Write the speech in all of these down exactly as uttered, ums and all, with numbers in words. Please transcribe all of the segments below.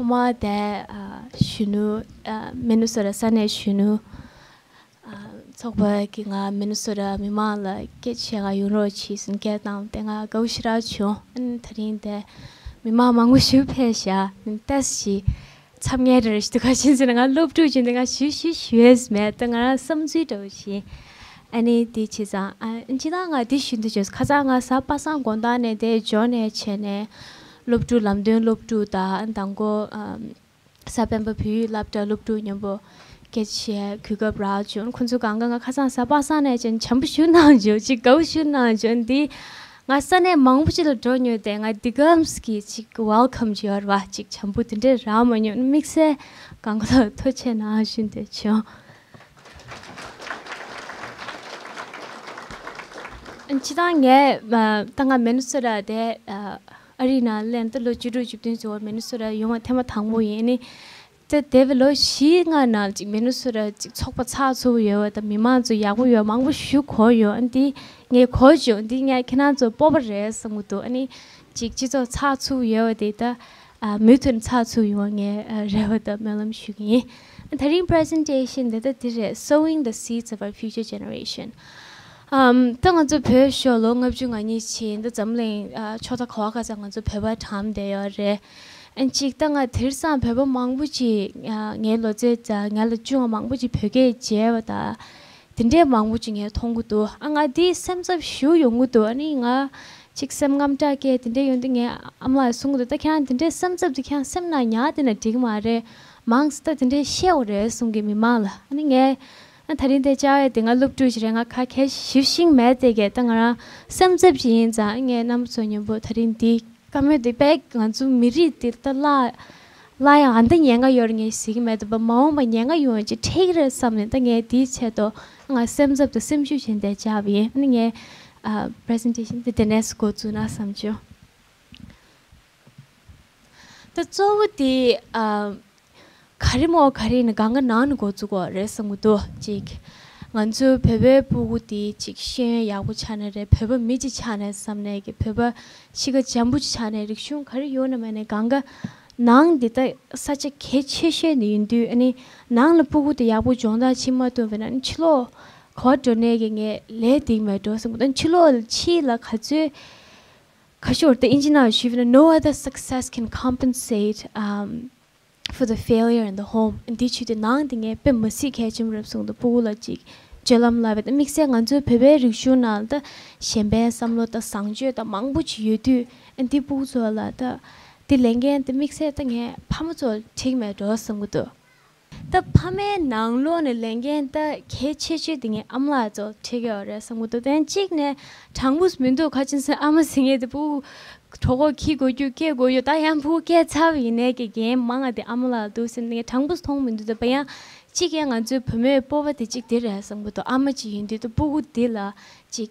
ཐོག་མར་དེ་ཨ་གཞོན་ནུ་ཨ་མི་ནི་སོ་ཊ་ས་གནས་གཞོན་ནུ་ཨ་ཚོགས་པ་གིས་ང་མི་ནི་སོ་ཊ་མི་མང་ལ་སྐད་ཆ་བཤད་ག་ཡོང་རོགས་བྱེད་ཟེར་སྐད་བཏང་སྟེ་ང་དགའ་པོ་ཞེ་དྲག་བྱུང་། ཨ་ནི་དེ་རིང་དེ་མི་མང་མང་པོ་ཞིག་ཕེབས་ཤག་ཏོག་ཙམ་ཞིག་འཚབ་ངེས་རེད་ཞུ་ག་ཕྱིན་ཟེར་ན། ང་སློབ་ཕྲུག་བྱུང་དེ་ང་ཞུ་ཞུ་ཞུ་ཡས་མེད། ད་ང་རང་བསམ་ཚུལ་འདྲ་བོ་ཞིག་ཨ་ནི་དེ་བྱས་ཙང་ཨ་སྤྱིར་བཏང་ང་དེ་ཞུ་འདོད་བྱུང་། ཁ་སང་ང་གཟའ་པ་སངས་དགོང་དག་ནས་དེ་འབྱོར་ནས་བྱས་ནས་སློབ་ཕྲུག་ལམ་སྟོན་སློབ་ཕྲུག་དང་མདང་དགོང་ཨ་གཟའ་སྤེན་པ་བོད་ཡིག་སློབ་གྲྭ་སློབ་ཕྲུག་མཉམ་པོ་སྐད་ཆ་བཤད་གོ་སྐབས་རག་བྱུང་། ཁོང་ཚོ་གང་ག་ང་ཁ་སང་གཟའ་པ་སངས་ནས་བྱས་ནས་བྱམས་པོ་ཞེ་དྲག་གནང་བྱུང་། ཅིག་དགའ་པོ་ཞེ་དྲག་གནང་བྱུང་། འདི་ང་ས་གནས་མང་པོ་ཅིག་ལ་འགྲོ་མྱོང་སྟེ་ང་འདི་གམ་གྱི་ཅིག་ཝེལ་ཀམ་ཅིག་ཡོད་རེད་བ། ཅིག་བྱམས་པོ་དེ་འདྲས་རག་མ་མྱོང་། དམིགས་བསལ་གང་ག་ལ་ཐུགས་རྗེ་གནང་ཞུ་འདོད་བྱུང་། སྤྱིར་བཏང་ངས་ཨ་ད་ང་མི་ནི་སོ་ཊ་དེ་ཨ་ཨ་རིའི་ནང་སླེབས་ད་ལོ་བཅུ་དྲུག་བཅུ་བདུན་ཙམ་བར་མི་ནི་སོ་ཊ་ཡོང་བ་ཐེངས་མ་དང་པོ་ཡིན། ཨ་ནི་ད་འདས་པའི་ལོ་བཞི་ལྔ་ནང་ཅིག་མི་ནི་སོ་ཊ་ཅིག་ཚོགས་པ་ཚགས་ཚུད་པོ་ཡོད་པ་དང་མི་མང་ཚོ་ཡག་པོ་ཡོད་མང་པོ་ཞིག་གོ་ཡོང་། ཨ་འདི་ངས་གོ་བྱུང་། འདི་ངས་ཁྱེད་རང་ཚོ་སྤོབས་པ་རེད་བསམ་གྱི་འདུག་ཨ་ནི་ཅིག་སྤྱི་ཚོགས་ཚགས་ཚུད་པོ་ཡོད་པ་དེ་ད་ཨ་མུ་མཐུད་ཚགས་ཚུད་པོ་ཡོང་བ་ངས་ཨ་རེ་བ་དང་སྨོན་ལམ་ཞུ་གི་ཡིན། ཨ་དེ་རིང་པི་རི་ཟེན་ཊེ་ཤན་འདི་ད་འདི་རེད། Sowing the Seeds of Our Future Generation. ཨམ། ད་ང་ཚོ་བོད་ཤོར་ལོ་ལྔ་བཅུ་ང་གཉིས་ཕྱིན། ད་འཛམ་གླིང་ཨ་ཕྱོགས་མཐའ་ག་བ་ག་ས་ང་ཚོ་བོད་པ་གྲམ་བསྡད་ཡོད་རེད། ཨ་ཅིག་ད་ང་དེང་སང་བོད་པ་མང་པོ་ཅིག་ཨ་ངའི་ལོ་ཚོད་ད་ང་ལས་ཆུང་བ་མང་པོ་ཅིག་བོད་སྐད་བརྗེད་པ་ད་དེ་འདྲས་མང་པོ་ཅིག་ངས་མཐོང་གི་འདུག་ཨ་ང་འདི་སེམས་འཚབ་ཞེ་པོ་ཡོང་གི་འདུག་ཨ་ནི་ང་ཅིག་སེམས་དངངས་སྐྲག་སྐྱེ་དེ་འདྲས་ཡོང་དུས་ངས་ཨ་མ་ལགས་གསུང་གི་འདུག་ད་ཁྱེད་རང་དེ་འདྲས་སེམས་འཚབ་དེ་ཁྱེད་རང་སེམས་ནང་ཉར་བསྡད་ན་འགྲིག་མ་རེད། མང་ཙམ་ད་དེ་འདྲས་བཤད་དགོས་རེད་གསུང་གི་མི་མང་ལ། ཨ་ནི་ངས་ཨ་དེ་རིང་དེ་བཅར་ཡས་དེ་ང་སློབ་ཕྲུག་ཅིག་རེད། ང་ག་གེ་ཞིབ་ཤིང་མེད་དེ་གས། ད་ང་རང་སེམས་འཚབ་ཅིག་ཡིན་ཙང་ངས་རྣམ་པ་ཚོ་མཉམ་པོ་དེ་རིང་འདི་བཀའ་མོལ་འདི་དཔེ་ང་ཚོ་མི་རིགས་འདི་ད་བརླག་བརླག་ཡ་ཨ་འདི་ཉེན་ཁ་ཡོད་རེད་ངས་ཟེར་གི་མེད། ད་མ་འོངས་པ་ཉེན་ཁ་ཡོང་ཡ་ཅིག་འཕྲད་ཀྱི་རེད་བསམ་ནས་ད་ངས་འདིའི་ཆེད་དུ་ང་སེམས་འཚབ་དང་སེམས་ཤུགས་ཆེན་དེ་བཅར་བ་ཡིན། ཨ་ནི་ངས་ཨ་པི་རི་ཟེན་ཊེ་ཤན་འདི་དེ་ནས་འགོ་བཙུགས་ན་བསམ་བྱུང་། ད་གཙོ་བོ་དེ་ཨ་ག་རེ་མོ་ག་རེ་ནི་གང་ག་ནང་ནས་འགོ་བཙུགས་དགོས་རེད་བསམ་གྱི་འདུག་ཅིག་ང་ཚོའི་བོད་པའི་སྤུ་གུ་དེ་ཅིག་ཤེས་ཡོན་ཡག་པོ་ཆགས་ན་རེད། བོད་པ་མི་གཅིག་ཆགས་ནས་བསམ་ནས་ཀྱི་བོད་པ་གཤིས་ཀ་འཇམ་པོ་ཅིག་ཆགས་ནས་རིག་གཞུང་ག་རེ་ཡོད་ན་མེད་ན་གང་ག་ནང་འདི་ད་ས་ཆ་གལ་ཆེ་ཤོས་ནི་ཡིན་དུས། ཨ་ནི་ནང་ལ་སྤུ་གུ་དེ་ཡག་པོ་སྦྱོང་བརྡར་བྱེད་མ་ཐུབ་པ་ན་ཕྱི་ལོགས་ག་པར་འགྲོ་ནས་ཀྱི་ངས་ལས་འགྲིག་མེད་འགྲོ་བསམ་གྱི་འདུག་ཕྱི་ལོགས་ཕྱི་ལ་ག་ཚོད་ཁ་ཤོར་ཏེ་ཨིན་ཇི་ནང་ཞུས་པ་ན། No other success can compensate um, for the failure in the home. འདི་ཆུ་དེ་ནང་དེ་ངས་དཔེ་མ་སྲིད་གལ་ཆེན་པོ་རེད་གསུངས་འདུག་སྤུ་གུ་ལ་ཅིག་སྤྱོད་ལམ་བསླབ་པ་དང་དམིགས་བསལ་ང་ཚོའི་བོད་པའི་རིག་གཞུང་ནང་ད་གཞན་ཕན་བསམ་བློ་དང་བཟང་སྤྱོད་དང་མང་པོ་ཅིག་ཡོད་དུས། འདི་སྤུ་གུ་ཚོ་ལ་ད་འདི་ལས་འགན་དེ་དམིགས་བསལ་ད་ངས་ཕ་མ་ཚོ་ལ་འགྲིག་མེད་འགྲོ་བསམ་གྱི་འདུག་ད་ཕ་མའི་ནང་ལོགས་ནས་ལས་འགན་ད་གལ་ཆེ་ཤོས་དེ་ངས་ཨ་མ་ལགས་ཚོ་འཁྲི་གི་ཡོད་རེད་བསམ་གྱི་འདུག་དོན་གཅིག་ནས་དྲང་པོ་མི་འདུག་ཁ་ཆེ་ཚོས་ཨ་མ་ཟེར་མཁན་དེ་སྤུ་གུ་གྲོད་ཁོག་འཁྱེར་དགོས་རྒྱུ་སྐྱེ་དགོས་རྒྱུ་ད་ཡང་སྤུ་གུ་སྐྱེས་ཚར་བ་ཡིན་ནའི་གི་འགན་མང་ང་དེ་ཨ་མ་ལགས་འདུག་ཟེར་ནས་དྲང་པོ་མཐོང་མི་འདུག་ད་བ་ཡང་གཅིག་ཡང་ང་ཚོའི་བུ་མོའི་སྤོབས་པ་དེ་གཅིག་དེ་རེད་བསམ་གྱི་འདུག་ཨ་མ་གཅིག་ཡིན་དུས་ད་སྤུ་གུ་དེ་ལ་གཅིག་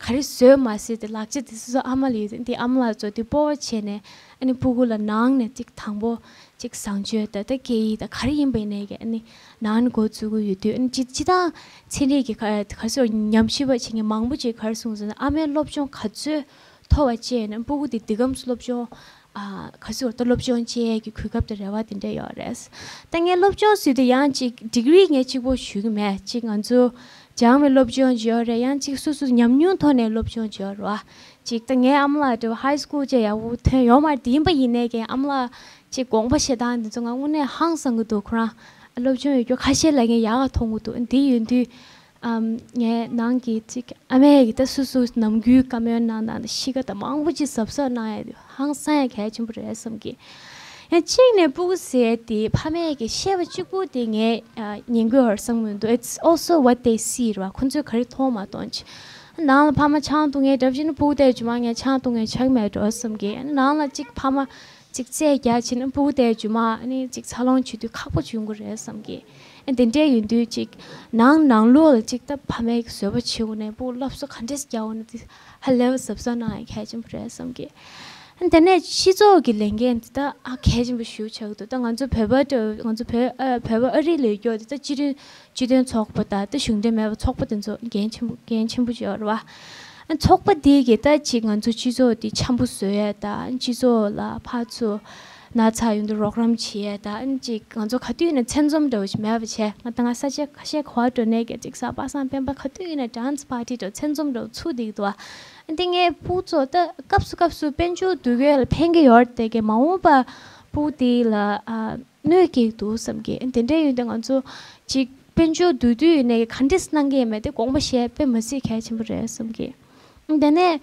ག་རེ་བཟོས་མ་ཟོས་དེ་ལག་ཆ་དེ་སོ་སོ་ཨ་མ་ལ་ཡོད་དེ་འདི་ཨ་མ་ལགས་ཚོ་དེ་སྤོབས་པ་བྱས་ནས་ཨ་ནི་སྤུ་གུ་ལ་ནང་ནས་ཅིག་དང་པོ་ཅིག་བཟང་སྤྱོད་ད་ལྟ་སྐད་ཡིག་ད་ག་རེ་ཡིན་པ་ཡིན་ནའི་གི་ཨ་ནི་ནང་ནས་འགོ་བཙུགས་ཀྱི་ཡོད་དུས། ཨ་ནི་སྤྱི་སྤྱི་བཏང་ཚན་རིག་གི་ག་ག་རེ་ཟེར་ཉམས་ཞིབ་པ་བྱེད་མཁན་མང་པོ་ཅིག་ག་རེ་གསུངས་ཟེར་ན། ཨ་མའི་སློབ་སྦྱོང་ག་ཚོད་མཐོ་བ་བྱས་ན་སྤུ་གུ་དེ་འདི་གམ་སློབ་སྦྱོང་ཨ་ག་ཚོད་ད་སློབ་སྦྱོང་བྱེད་ཡས་ཀྱི་གོ་སྐབས་དང་རེ་བ་དེ་འདྲ་ཡོད་རེད། ད་ངས་སློབ་སྦྱོང་ཟེར་དུས་ཡང་ཅིག་ཌིག་རི་ངས་གཅིག་པོ་ཞུ་གི་མེད། ཅིག་ང་ཚོ་སྦྱངས་པའི་སློབ་སྦྱོང་ཅིག་ཡོད་རེད། ཡང་ཅིག་སོ་སོ་ཉམས་མྱོང་ཐོག་ནས་སློབ་སྦྱོང་ཅིག་ཡོད་རེད་བ། ཅིག་ད་ངའི་ཨ་མ་ལགས་འདྲ་བོ་ཧའི་སི་ཀུལ་བཅས་ཡག་པོ་ཐོན་ཡོད་མ་རེད། དེ་ཡིན་པ་ཡིན་ནའི་ཀྱང་ཨ་མ་ལགས་ཅིག་དགོངས་པ་བཞེས་སྟངས་འདི་ཚོ་ང་དངོས་གནས་ཧང་སང་གི་འདུག་ཁོ་རང་སློབ་སྦྱོང་ཡོད་རྒྱུ་ཁ་ཤས་ལ་ངས་ཡག་ག་མཐོང་གི་འདུག་འདི་ཡིན་དུས་ཨམ་ངའི་ནང་གི་ཅིག་ཨ་མས་ཀྱི་ད་སོ་སོ་ནམ་རྒྱུན་བཀའ་མོལ་གནང་སྟངས་དང་གཤིས་ཀ་དང་མང་པོ་ཅིག་གཟབ་གཟབ་གནང་ཡ་དེ་ཧང་སང་ཡ་གལ་ཆེན་པོ་རེད་བསམ་གི། ཡང་གཅིག་ནས་སྤུ་གུ་ཟེར་དེ་ཕ་མས་ཀྱི་བཤད་པ་གཅིག་པུ་དེ་ངས་ཨ་ཉན་དགོས་ཧོར་བསམ་གི་མི་འདུག It's also what they see རེད་བ། ཁོ་ཚོས་ག་རེ་མཐོང་མ་མཐོང་ཅིག་ནང་ལ་ཕ་མ་ཆང་འཐུང་མཁན་འདྲ་བཞིན་སྤུ་གུ་དེ་རྗེས་མ་ངས་ཆང་འཐུང་མཁན་ཆགས་མེད་འགྲོ་བསམ་གི། ནང་ལ་གཅིག་ཕ་མ་གཅིག་རྩེད་རྒྱག་ཕྱིན་ན་སྤུ་གུ་དེ་རྗེས་མ་ཨ་ནི་གཅིག་འཚར་ལོངས་བྱེད་དུས་ཁག་པོ་བྱུང་གི་རེད་བསམ་གི། ཨ་དེ་འདྲས་ཡིན་དུས་གཅིག་ནང་ནང་ལོགས་ལ་གཅིག་ད་ཕ་མས་ཀྱི་བཟོད་པ་བྱེད་དགོས་ནས་སྤུ་གུ་སློབ་གསོ་ག་འདྲས་རྒྱག་དགོས་ན་དེ་ཧ་ལས་པ་གཟབ་གཟབ་གནང་ཡ་གལ་ཆེན་པོ་རེད་བསམ་གི། དེ་ནས་སྤྱི་ཚོགས་ཀྱི་ལས་འགན་འདི་དག་ཨ་གལ་ཆེན་པོ་ཞེ་པོ་ཆགས་ཀྱི་འདུག་ད་ང་ཚོ་བོད་པ་འདྲ་ང་ཚོ་བོད་ཨ་བོད་པ་ཨ་རི་ལ་ཡོད་རྒྱུ་འདི་ད་སྤྱི་མཐུན་སྤྱི་མཐུན་ཚོགས་པ་དང་ད་གཞུང་འབྲེལ་མེད་པ་ཚོགས་པ་དེ་ཚོ་འགན་ཆེན་པོ་འགན་ཆེན་པོ་ཅིག་ཡོད་རེད་བ། ཨ་ཚོགས་པ་འདི་གིས་ད་ཅིག་ང་ཚོ་སྤྱི་ཚོགས་འདི་འཆམ་པོ་བཟོ་ཡས་དང་སྤྱི་ཚོགས་ལ་ཕར་ཚུར་ ན་ཚ་ཡོང་དུས་རོགས་རམ་བྱེད་ཡས་དང་། ཨ་ནི་ཅིག་ང་ཚོ་ག་དུས་ཡིན་ན་མཚན་འཛོམས་འདྲ་བོ་ཞིག་མེད་པ་བྱས། ང་ད་ང་ས་ཆ་ཁ་ཤས་ག་བ་འགྲོ་ནས་ཀྱང་ཅིག་གཟའ་པ་སངས་སྤེན་པ་ག་དུས་ཡིན་ན་ཌན་སི་པར་ཊི་འདྲ་བོ་མཚན་འཛོམས་འདྲ་བོ་ཚུགས་བསྡད་ཀྱི་འདུག་ཨ་ནི་དེ་ངའི་སྤུ་གུ་ཚོ་ད་སྐབས་སུ་སྐབས་སུ་དཔལ་འབྱོར་འདུ་འགོད་ལ་ཕན་གྱི་ཡོད་རེད་དེ། ཀྱི་མ་འོངས་པ་སྤུ་གུ་དེ་ལ་ཨ་གནོད་སྐྱེལ་གྱི་འདུག་བསམ་གྱི། ཨ་ནི་དེ་འདྲ་ཡོད་དུས་ང་ཚོ་ཅིག་དཔལ་འབྱོར་འདུ་དུས་ནས་ག་འདྲས་གནང་གི་ཡོད་མེད་དེ་དགོངས་པ་བཞེས་དཔེ་མི་སྲིད་གལ་ཆེན་པོ་རེད་བསམ་གྱི། ཨ་ནི་དེ་ནས།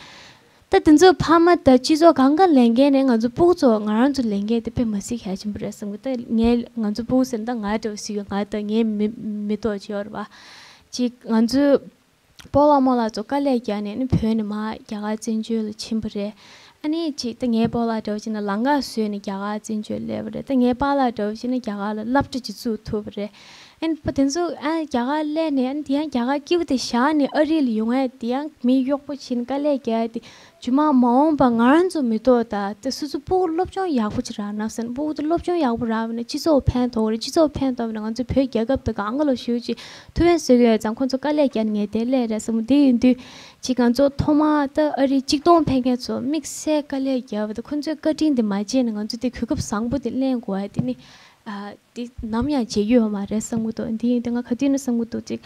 ད་དེ་ཚོ་ཕ་མ་དང་སྤྱི་ཚོགས་གང་ག་ལས་འགན་ནས་ང་ཚོ་སྤུ་གུ་ཚོ་ང་རང་ཚོ་ལས་འགན་དེ་དཔེ་མི་སྲིད་གལ་ཆེན་པོ་རེད་བསམ་གི། ད་ངས་ང་ཚོ་སྤུ་གུ་ཟེར་ན་ད་ང་འདྲ་བོ་ཞིག་ཡོད། ང་དང་ངའི་མི་མི་ཐོག་ཅིག་ཡོད་རེད་བ། ཅིག་ང་ཚོའི་སྤོ་ལགས་རྨོ་ལགས་ཚོ་དཀའ་ལས་བརྒྱབ་ནས་ནི་བོད་ནས་མར་རྒྱ་གར་བཙན་བྱོལ་ལ་ཕྱིན་པ་རེད། ཨ་ནི་ཅིག་ད་ངའི་སྤོ་ལགས་འདྲ་བོ་ཅིག་ན་ལམ་ཁ་བཟོས་ནས་རྒྱ་གར་བཙན་བྱོལ་སླེབས་པ་རེད། ད་ངའི་པཱ་ལགས་འདྲ་བོ་ཅིག་ན་རྒྱ་གར་ལ་སློབ་གྲྭ་ཅིག་བཙུགས་ཐུབ་པ་རེད། ཨན་པ་དེ་ཚོ་ཨ་རྒྱ་གར་སླེབས་ནས། ཨ་ནི་དེ་ཡང་རྒྱ་གར་སྐྱིད་པོ་དེ་བཞག་ནས་ཨ་རི་ལ་ཡོང་ཡས་དེ་ཡང་མི་གཡོག་པོ་བྱས་ནས་དཀའ་ལས་རྒྱག་ཡས་དེ། རྗེས་མ་མ་འོངས་པ་ང་རང་ཚོ་མི་ཐོག་ད་དེ་སོ་སོ་སྤུ་གུ་སློབ་སྦྱོང་ཡག་པོ་ཅིག་རག་ན་བསམ། སྤུ་གུ་དེ་སློབ་སྦྱོང་ཡག་པོ་རག་པ་ན་སྤྱི་ཚོགས་ཕན་ཐོགས་རེད། སྤྱི་ཚོགས་ཕན་ཐོགས་པ་ན་ང་ཚོ་བོད་རྒྱལ་ཁབ་དང་གང་ག་ལ་ཞུ་ཅིག་ཐུགས་ཕན་གསོས་ཀྱི་ཡོད་ཙང་ཁོང་ཚོ་དཀའ་ལས་རྒྱག་ནས་ངས་དེ་སླེབས་རེད་བསམ། དེ་ཡིན་དུས་ཅིག་ང་ཚོ་ཐོག་མར་ད་ཨ་རི་གཅིག་སྟོང་ཕེབས་མཁན་ཚོ་དམིགས་བསལ་དཀའ་ལས་རྒྱག་པ་དང་ཁོང་ཚོའི་བཀའ་དྲིན་དེ་མ་བརྗེད་ནས་ང་ཚོ་དེ་གོ་སྐབས་བཟང་པོ་དེ་ལེན་དགོས་ཡ་དེ་ནི། ཨ། འདི་ནམ་ཡང་བརྗེད་རྒྱུ་ཡོད་མ་རེད་བསམ་གྱི་འདུག་འདི་ཡིན་དུས་ང་ག་དུས་ནས་བསམ་གྱི་འདུག་ཅིག་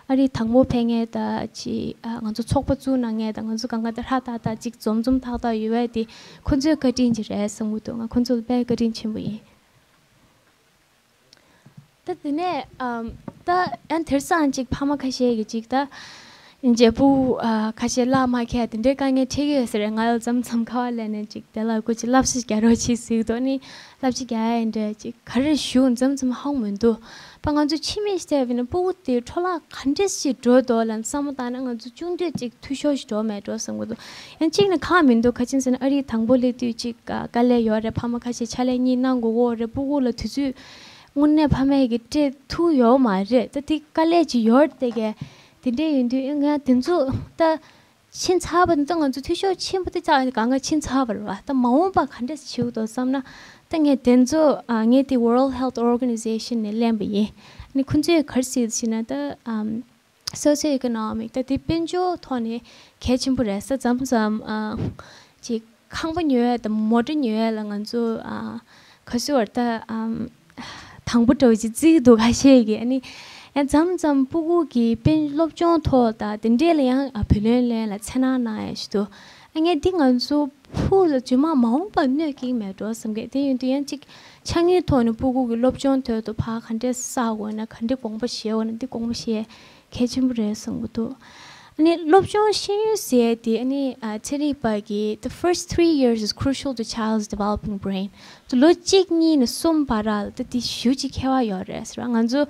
ཨ་རི་དང་པོ་ཕེབས་མཁན་དང་ཅིག་ཨ་ང་ཚོ་ཚོགས་པ་བཙུགས་གནང་མཁན་དང་། ང་ཚོ་གང་ག་དེ་ཧྲ་ཏག་ཏག་ཅིག་འཛོམས་འཛོམས་ཐག་ཐག་ཡོད་པ་དེ་ཁོ་ཚོའི་བཀའ་དྲིན་ཅིག་རེད་བསམ་གྱི་འདུག་ང་ཁོ་ཚོ་ལ་དཔེ་བཀའ་དྲིན་ཆེན་པོ་ཡིན། ད་དེ་ནས་ཨམ། ད་ཡང་དེང་སང་ཅིག་ཕ་མ་ཁ་ཤས་ཀྱིས་ཅིག་ད་ཨིན་ཇེ་སྤུ་གུ་ཨ་ཁ་ཤས་བརླག་མ་ཁེལ་དེ་འདྲའི་དཀའ་ངལ་འཕྲད་ཀྱི་ཡོད་ས་རེད། ང་ལ་མཚམས་མཚམས་ཁ་པར་སླེབས་ནས་ཅིག་དེ་ལ་སྐུ་མཁྱེན་བསླབ་བྱ་རྒྱག་རོགས་བྱེད་ཟེར་གྱི་འདུག་ནི་བསླབ་བྱ་རྒྱག་ཡ་ཡིན་འདྲ་ཅིག་ག་རེ་ཞུ་མཚམས་མཚམས་ཧ་གོ་མི་འདུག་པ་ང་ཚོ་ཕྱི་མིག་བལྟས་པ་ཡིན་ན་སྤུ་གུ་དེ་འཕྲོ་བརླག་ག་འདྲ་ཞིག་འགྲོ་འདུག་ལབ་བསམ་བློ་བཏང་ན་ང་ཚོ་ཅུང་ཟད་ཅིག་འཐུས་ཤོར་ཞིག་འགྲོ་མེད་འགྲོ་བསམ་གྱི་འདུག་ཡང་གཅིག་ནས་ཁག་མི་འདུག་ག་ཅི་ཟེར་ན་ཨ་རིའི་དང་པོ་སླེབས་དུས་ཅིག་དཀའ་ལས་ཡོད་རེད། ཕ་མ་ཁ་ཤས་ཕྱག་ལས་གཉིས་གནང་དགོས་ཀྱི་ཡོད་རེད། སྤུ་གུ་ལ་དུས་ཚོད་དངོས་གནས་ཕ་མས་ཀྱིས་སྤྲད་ཐུབ་ཡོད་མ་རེད། ད་དེ་དཀའ་ལས་ཅིག་ཡོད་རེད་དེ། ག་དེ་འདྲས་ཡིན་དུས་ང་དེ་ཚོ་ད་ཕྱིན་ཚར་བ་ད་ང་ཚོ་འཐུས་ཤོར་ཆེན་པོ་དེ་ཙག་གང་ག་ཕྱིན་ཚར་བ་རེད་བ། ད་མ་འོངས་པ་ག་འདྲས་བྱེད་དགོས་འདུག་བསམ་ན། ད་ངས་དེ་ཚོ་ཨ་ངས་དེ་World Health Organization ནས་ལེན་པ་ཡིན། ཨ་ནི་ཁོ་ཚོས་ག་རེ་ཟེར་ཟེར་ན་ད་ཨམ། Socio-economic ད་དེ་དཔལ་འབྱོར་ཐོག་ནས་གལ་ཆེན་པོ་རེད་ས། མཚམས་མཚམས་ཨ་ཅིག་ཁང་པ་ཉོ་ཡས་དང་མོ་ཊ་ཉོ་ཡས་ལ་ང་ཚོ་ཨ་ག་ཟེར་བར་ད་ཨམ་དང་པོ་འདྲ་བོ་ཅིག་བརྩི་གི་འདུག་ཁ་ཤས་ཀྱིས། ཨ་ནི་ཡང་མཚམས་མཚམས་སྤུ་གུ་གི་དཔེ་སློབ་སྦྱོང་ཐོག་དང་དེ་འདྲས་ལ་ཡང་ཨ་བུ་ལོན་ལེན་ལ་འཚེར་སྣང་གནང་ཡས་ཞིག་འདུག་ཨ་ངས་འདི་ང་ཚོ་ཕུགས་ལ་རྗེས་མ་མ་འོངས་པར་གནོད་སྐྱེལ་མེད་འགྲོ་བསམ་གི། དེ་ཡིན་དུས་ཡང་ཅིག་ཕྱག་དངུལ་ཐོག་ནས་སྤུ་གུ་གི་སློབ་སྦྱོང་དོན་དུ་ཕར་ག་འདྲས་བསགས་དགོས་ན་ག་འདྲས་དགོངས་པ་བཞེས་དགོས་ན་འདི་དགོངས་པ་བཞེས་གལ་ཆེན་པོ་རེད་བསམ་གི་འདུག་ཨ་ནི་སློབ་སྦྱོང་ཤེས་ཡོན་ཟེར་ཡས་དེ་ཨ་ནི་ཨ་ཚན་རིག་པ་གིས the first three years is crucial to child's developing brain ད་ལོ་གཅིག་གཉིས་ནས་གསུམ་བར་ལ་ད་དེ་ཞེ་པོ་ཅིག་ཁྱད་པར་ཡོད་རེད་ཟེར་བ། ང་ཚོ་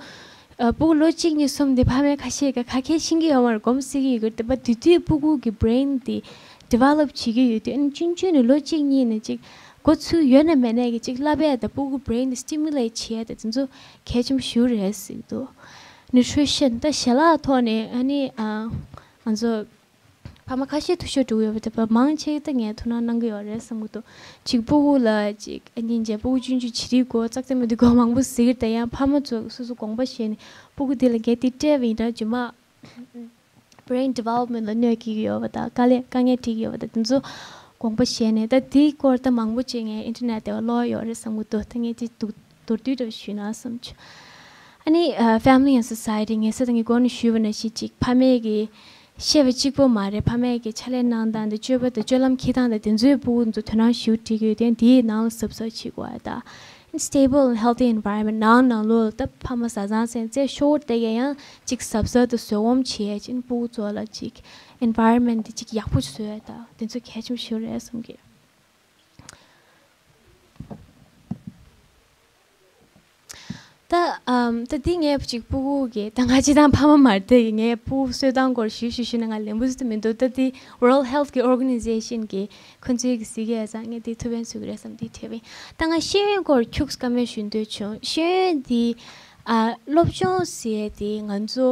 ཨ་སྤུ་གུ་ལོ་གཅིག་གཉིས་གསུམ་དེ་ཕ་མས་ཁ་ཤས་ཀྱིས་ག་གེ་ཤེས་ཀྱི་ཡོད་མ་རེད། སྒོམ་སྲིད་ཀྱི་ཡོད་གི་རེད། དེ་བ་དེ་དུས་སྤུ་གུ་གི་brain དེ་develop བྱེད་ཀྱི་ཡོད་དུས། ཨ་ནི་ཆུང་ཆུང་ནས་ལོ་གཅིག་གཉིས་ནས་ཅིག་འགོ་ཚུགས་ཡོད་ན་མེད་ན་གི་ཅིག་བསླབ་ཡས་དང་སྤུ་གུ་brain དེ་stimulate བྱེད་ཡས་དང་དེ་ཚོ་གལ་ཆེན་པོ་ཞེ་པོ་རེད་ཟེར་གྱི་འདུག nutrition ད་ཞལ་ལག་ཐོག་ནས་ཨ་ནི་ཨ་ང་ཚོ་ཕ་མ་ཁ་ཤས་འཐུས་ཤོར་འགྲོ་གི་ཡོད་པ་དེ་བ་མང་ཆེ་ད་ངས་ཐུགས་སྣང་གནང་གི་ཡོད་རེད་བསམ་གྱི་འདུག་ཅིག་སྤུ་གུ་ལ་ཅིག་ཨ་ནི་ཅིག་སྤུ་གུ་ཆུང་ཆུང་བྱི་རིལ་དགོས་ཙག་ཙིག་མ་འདི་དགོས་མང་པོ་ཟེར་གྱི་རེད། ད་ཡང་ཕ་མ་ཚོ་སོ་སོ་དགོངས་པ་བཞེས་ནས་སྤུ་གུ་འདི་ལ་ངས་འདི་སྤྲད་པ་ཡིན་ན་རྗེས་མ་brain development ལ་གནོད་སྐྱེལ་གྱི་ཡོད་པ་དང་དཀའ་ལས་དཀའ་ངལ་འཕྲད་ཀྱི་ཡོད་པ་དང་དེ་ཚོ་དགོངས་པ་བཞེས་ནས། ད་དེའི་སྐོར་ད་མང་པོ་ཅིག་ངས་internet དེ་བ་ཀློག་ཡོད་རེད་བསམ་གྱི་འདུག་ད་ངས་དེ་འདུག་མདོར་བསྡུས་འདྲ་བོ་ཞུས་ན་བསམ་བྱུང་། ཨ་ནི་ཨ་family and society ངས་ས་དང་གི་སྐོར་ནས་ཞུས་པ་ནང་བཞིན་ཅིག་ཕ་མས་ཀྱི་བཤད་པ་གཅིག་པོ་མ་རེད། ཕ་མས་ཀྱི་ཕྱག་ལས་གནང་སྟངས་དང་སྤྱོད་པ་དང་སྤྱོད་ལམ་འཁྱེར་སྟངས་དང་དེ་ཚོའི་སྤུ་གུ་ཚོ་དོ་སྣང་ཞེ་པོ་སྤྲད་ཀྱི་ཡོད་དུས་དེའི་ནང་ལ་གཟབ་གཟབ་བྱེད་དགོས་ཡ་ད། Stable and healthy environment ནང་ནང་ལོགས་ལ་ད་ཕ་མ་བཟའ་ཚང་ཚན་རྩལ་ཤོར་བསྡད་ཀྱི་ཡང་ཅིག་གཟབ་གཟབ་དང་བཟོད་སྒོམ་བྱེད་ཡ་ཅིག་སྤུ་གུ་ཚོ་ལ་ཅིག་environment དེ་ཅིག་ཡག་པོ་བཟོ་ཡ་ད་དེ་ཚོ་གལ་ཆེན་པོ་ཞིག་རེད་བསམ་གི། ད་ཨམ་ད་འདི་ངས་ཅིག་སྤུ་གུ་གི་ད་ང་སྤྱིར་བཏང་ཕ་མ་མ་རེད་དེ། ངས་སྤུ་གུ་གསོ་སྟངས་སྐོར་ཞུ་ཞུ་ཞུ་ན་ང་ལན་པོ་ཟེར་དུ་མི་འདུག་ད་འདི་World Health གི་organization གི་ཁོ་ཚོའི་གི་ཟེར་གི་ཡ་ཙང་ངས་འདི་ཐུགས་ཕན་གསོས་གི་རེད་བསམ་འདི་དྲིས་པ་ཡིན། ད་ང་ཤེས་ཡོན་སྐོར་ཁྱུག་ཙམ་བཀའ་མོལ་ཞུ་འདོད་བྱུང་། ཤེས་ཡོན་འདི་ཨ་སློབ་སྦྱོང་ཟེར་ཡ་འདི་ང་ཚོ་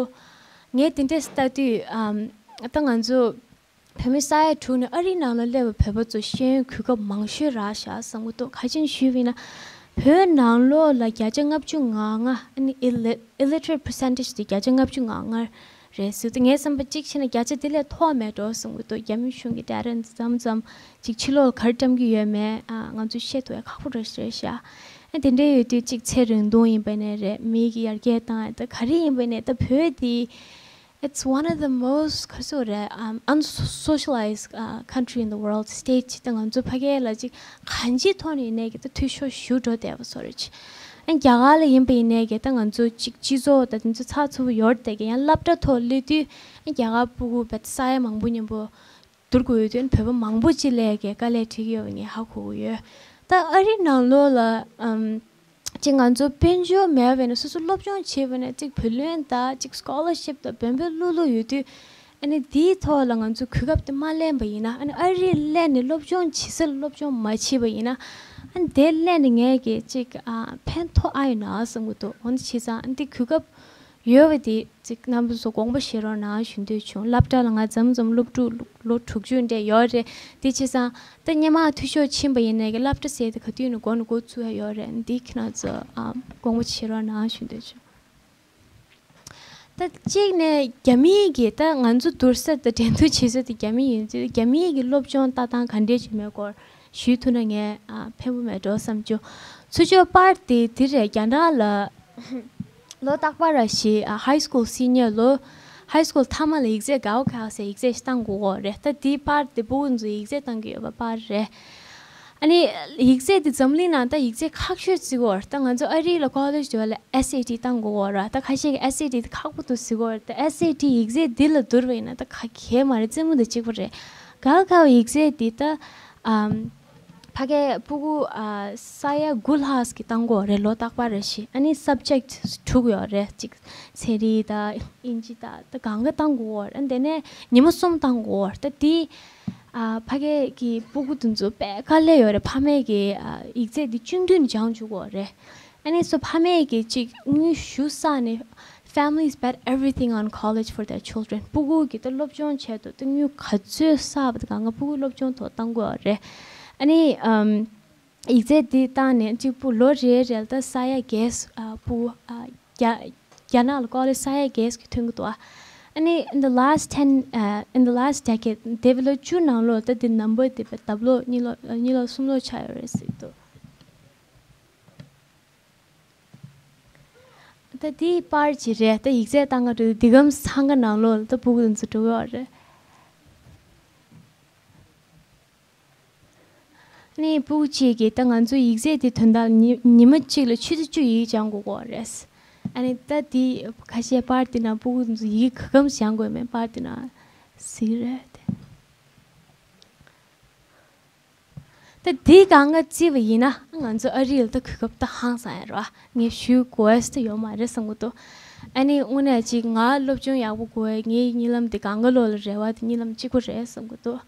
ངས་དེ་འདྲས་ལྟ་དུས་ཨམ་ད་ང་ཚོ་བོད་མི་ས་ཡ་དྲུག་ནས་ཨ་རིའི་ནང་ལ་སླེབས་པའི་བོད་པ་ཚོ་ཤེས་ཡོན་གོ་སྐབས་མང་ཤོས་རག་བཞག་བསམ་གྱི་འདུག་ག་རེ་བྱས་ནས་ཞུས་པ་ཡིན་ན། བོད་ནང་ལོགས་ལ་བརྒྱ་ཆ་ལྔ་བཅུ་ང་ལྔ་ཨ་ནི་illit- illiterate percentage དེ་བརྒྱ་ཆ་ལྔ་བཅུ་ང་ལྔ་ རེད་ཟེར་དུས། ངའི་བསམ་པ་གཅིག་བྱས་ན་བརྒྱ་ཆ་དེ་ལས་མཐོ་བ་མེད་འགྲོ་བསམ་གྱི་འདུག་རྒྱ་མི་གཞུང་གི་ཌེ་ཊ་མཚམས་མཚམས་ཅིག་ཕྱི་ལོགས་ལ་ག་རེ་བཀྲམ་གྱི་ཡོད་མེད་ཨ་ང་ཚོས་ཤེས་ཐུབ་ཡ་ཁག་པོ་རེད་ཤག་ཨ་དེ་འདྲ་ཡོད་དུས་ཅིག་ཚེ་རིང་ཐུང་ཡིན་པ་ནས་རེད། མི་གི་ཡར་རྒྱས་བཏང་ཡ་ད་ག་རེ་ཡིན་པ་ནས་ད་བོད་དེ། It's one of the most, ག་ཚོད་རེད། Um, unsocialized, uh, country in the world, state. ཅིག་ད་ང་ཚོ་ཕ་གི་ལ་ཅིག་གང་ཅིའི་ཐོག་ནས་ཡིན་ནའི་གི་ད་འཐུས་ཤོར་ཞེ་པོ་འགྲོ་བསྡད་པ་བཟོ་འདྲ་ཅིག་ཨ་རྒྱ་གར་ལ་ཡིན་པ་ཡིན་ནའི་གི་ད་ང་ཚོ་ཅིག་སྤྱི་ཚོགས་ད་དེ་ཚོ་ཚགས་ཚུད་པོ་ཡོད་རེད་དེ་གི། ཡང་སློབ་གྲྭ་ཐོག་སླེབས་དུས་ཨ་རྒྱ་གར་སྤུ་གུ་བས་ས་ཡ་མང་པོ་མཉམ་པོ་བསྡུར་དགོས་ཡོད་དུས་བོད་པ་མང་པོ་ཅིག་ལ་གི་དཀའ་ལས་འཕྲད་ཀྱི་ཡོད་པ་ངས་ཧ་གོ་གི་ཡོད། ད་ཨ་རི་ནང་ལོགས་ལ་ཨམ། ཅིག་ང་ཚོ་དཔལ་འབྱོར་མེད་པ་ཡིན་ན་སོ་སོ་སློབ་སྦྱོང་བྱས་པ་ཡིན་ན་ཅིག་བུ་ལོན་དང་ཅིག་སི་ཀོ་ལར་ཤིབ་དང་འབོད་འབོད་བླུག་བླུག་ཡོད་དུས། ཨ་ནི་དེའི་ཐོག་ལ་ང་ཚོ་གོ་སྐབས་དེ་མ་ལེན་པ་ཡིན་ན། ཨ་ནི་ཨ་རིར་སླེབས་ནས་སློབ་སྦྱོང་བྱེད་ས་ལ་སློབ་སྦྱོང་མ་བྱས་པ་ཡིན་ན། ཨ་ནི་དེ་སླེབས་ནས་ངས་ཀྱི་ཅིག་ཨ་ཕན་ཐོགས་ཨ་ཡོད་ན་བསམ་གྱི་འདུག་འོ་ན་བྱས་ཙང་ཨ་ནི་དེ་གོ་སྐབས་ཡོད་པ་དེ་ཅིག་རྣམ་པ་ཚོ་དགོངས་པ་བཞེས་རོགས་གནང་ཞུ་འདོད་བྱུང་། སློབ་གྲྭ་ལ་ང་མཚམས་མཚམས་སློབ་ཕྲུག་ལོ་དྲུག་ཅུ་འདྲ་ཡོད་རེད། དེ་བྱས་ཙང་ད་སྔོན་མ་འཐུས་ཤོར་ཕྱིན་པ་ཡིན་ནའི་གི་སློབ་གྲྭ་ཟེར་དེ་ག་དུས་ནས་འགོ་ནས་འགོ་བཙུགས་ཡ་ཡོད་རེད། འདི་ཁྱེད་རང་ཚོ་ཨ་དགོངས་པ་བཞེས་རོགས་གནང་ཞུ་འདོད་བྱུང་། ད་གཅིག་ནས་རྒྱ་མིའི་གི་ད་ང་ཚོ་བསྡུར་ས་དང་འགྲན་བསྡུར་བྱེད་ས་དེ་རྒྱ་མི་ཡིན་དུས་རྒྱ་མིའི་གི་སློབ་སྦྱོང་ལྟ་སྟངས་ག་འདྲས་ཅིག་མེད་སྐོར་ཞུས་ཐུབ་ན་ངས་ཨ་ཕན་པོ་མེད་འགྲོ་བསམ་བྱུང་། ཚུར་ཕྱོགས་པར་དེ་དེ་རེད། རྒྱ་ནག་ལ་ལོ་རྟག་པར་ར་ཞིག་ཨ་ཧའི་སི་ཀུལ་སི་ནི་ཡར་ལོ། ཧའི་སི་ཀུལ་མཐའ་མ་ལ་ཡིག་ཚད་གའོ་ཁའོ་ཟེར་ཡིག་ཚད་ཞིག་བཏང་དགོས་ཀྱི་ཡོད་རེད། ད་དེའི་པར་དེ་ཕྲུ་གུ་ཚོ་ཡིག་ཚད་བཏང་གི་ཡོད་པ་པར་རེད། ཨ་ནི་ཡིག་ཚད་དེ་འཛམ་གླིང་ནང་ད་ཡིག་ཚད་ཁག་ཤོས་བརྩི་གི་ཡོད་རེད། ད་ང་ཚོ་ཨ་རི་ལ་ཀོ་ལེཇ་འགྲོ་བ་ལ་ཨེས་ཨེ་ཊི་བཏང་དགོས་ཀྱི་ཡོད་རེད། ད་ཁ་ཤས་ཀྱིས་ཨེས་ཨེ་ཊི་དེ་ཁག་པོ་འདུག་ཟེར་གྱི་ཡོད་རེད། ད་ཨེས་ཨེ་ཊི་ཡིག་ཚད་འདི་ལ་བསྡུར་བ་ཡིན་ན་ད་ག་གེ་མ་རེད། རྩེད་མོ་དང་གཅིག་པ་རེད། གའོ་ཁའོ་ཡིག་ཚད་དེ་ད་ཨམ། ཕ་གིའི་ཕྲུ་གུ་ཨ་ས་ཡ་དགུ་ལྷག་གིས་བཏང་གི་ཡོད་རེད། ལོ་རྟག་པར་རེ་བཞིན། ཨ་ནི་སབ་ཇེག་དྲུག་ཡོད་རེད། གཅིག་ཚན་རིག་དང་དབྱིན་ཇི་དང་ད་གང་ག་བཏང་དགོས་ཀྱི་ཡོད་རེད། དེ་ནས་ཉི་མ་གསུམ་བཏང་དགོས་ཀྱི་ཡོད་རེད། ད་དེ་ཨ་ཕ་གིའི་ཕྲུ་གུ་དེ་ཚོ་དཔེ་དཀའ་ལས་ཡོད་རེད། ཕ་མས་ཀྱིས་ཨ་ཡིག་ཚད་དེ་གཅིག་མཐུན་སྦྱང་བཅུག་གི་ཡོད་རེད། ཨ་ནི་སོ་ཕ་མས་ཀྱིས་གཅིག་དངུལ་ཞེ་པོ་བསགས་ནས། Families bet everything on college for their children. ཕྲུ་གུ་གི་ད་སློབ་སྦྱོང་ཆེད་དུ་ད་དངུལ་ག་ཚོད་བསགས་པ་དང་གང་ག་ཕྲུ་གུ་སློབ་སྦྱོང་ཐོག་བཏང་གི་ཡོད་རེད། ཨ་ནི་ཨམ་ཡིག་ཚད་འདི་བཏང་ནས་གཅིག་པུ་ལོ་རེ་རེ་ལ་ད་ས་ཡ་བརྒྱད་ཨ་ཕྲུ་གུ་ཨ་རྒྱ་རྒྱ་ནག་ལ་ཀོ་ལེཇ་ས་ཡ་བརྒྱད་ཀྱི་ཐོན་གྱི་འདུག་ཨ་ནི་in the last ten, uh, in the last decade, འདས་པའི་ལོ་བཅུ་ནང་ལོགས་ད་འདི་ནམ་བར་འདི་ལྟ་བུ་ལོ་གཉིས་ལོ་གཉིས་ལོ་གསུམ་ལོ་ཆགས་ཡོད་རེད་ཟེར་གྱི་འདུག་ད་དེའི་པར་ཅིག་རེད། ད་ཡིག་ཚད་བཏང་ག་འགྲོ་དུས་འདི་གམ་ཚང་ག་ནང་ལོགས་ལ་ད་ཕྲུ་གུ་དེ་ཚོ་འགྲོ་གི་ཡོད་རེད། ཨ་ནི་ཕྲུ་གུ་གཅིག་གིས་ད་ང་ཚོ་ཡིག་ཚད་དེ་དོན་དག་ཉི་ཉི་མ་གཅིག་ལ་ཆུ་ཚོད་བཅུ་ཡིག་སྦྱང་དགོས་ཀྱི་ཡོད་རེད། ཨ་ནི་ད་དེ་ཁ་ཤས་པར་དེ་ནང་ཕྲུ་གུ་དེ་ཚོ་ཡིག་ག་གམ་སྦྱང་དགོས་མེད་པར་དེ་ནང་གཟིགས་རེད་དེ། ད་དེ་གང་ག་བརྩིས་པ་ཡིན་ན་ང་ཚོ་ཨ་རི་ལ་ད་གོ་སྐབས་ད་ཧང་སང་ཡ་རེད་བ། ངས་ཞུ་དགོས་ས་ད་ཡོད་མ་རེད་བསམ་གྱི་འདུག་ཨ་ནི་དངོས་གནས་ཅིག་ང་སློབ་སྦྱོང་ཡག་པོ་དགོས། ངའི་གཉིད་ལམ་དེ་གང་ག་ལོག་ལ་རེ་བ་དེ་གཉིད་ལམ་གཅིག་པོ་རེད་བསམ་གྱི་འདུག་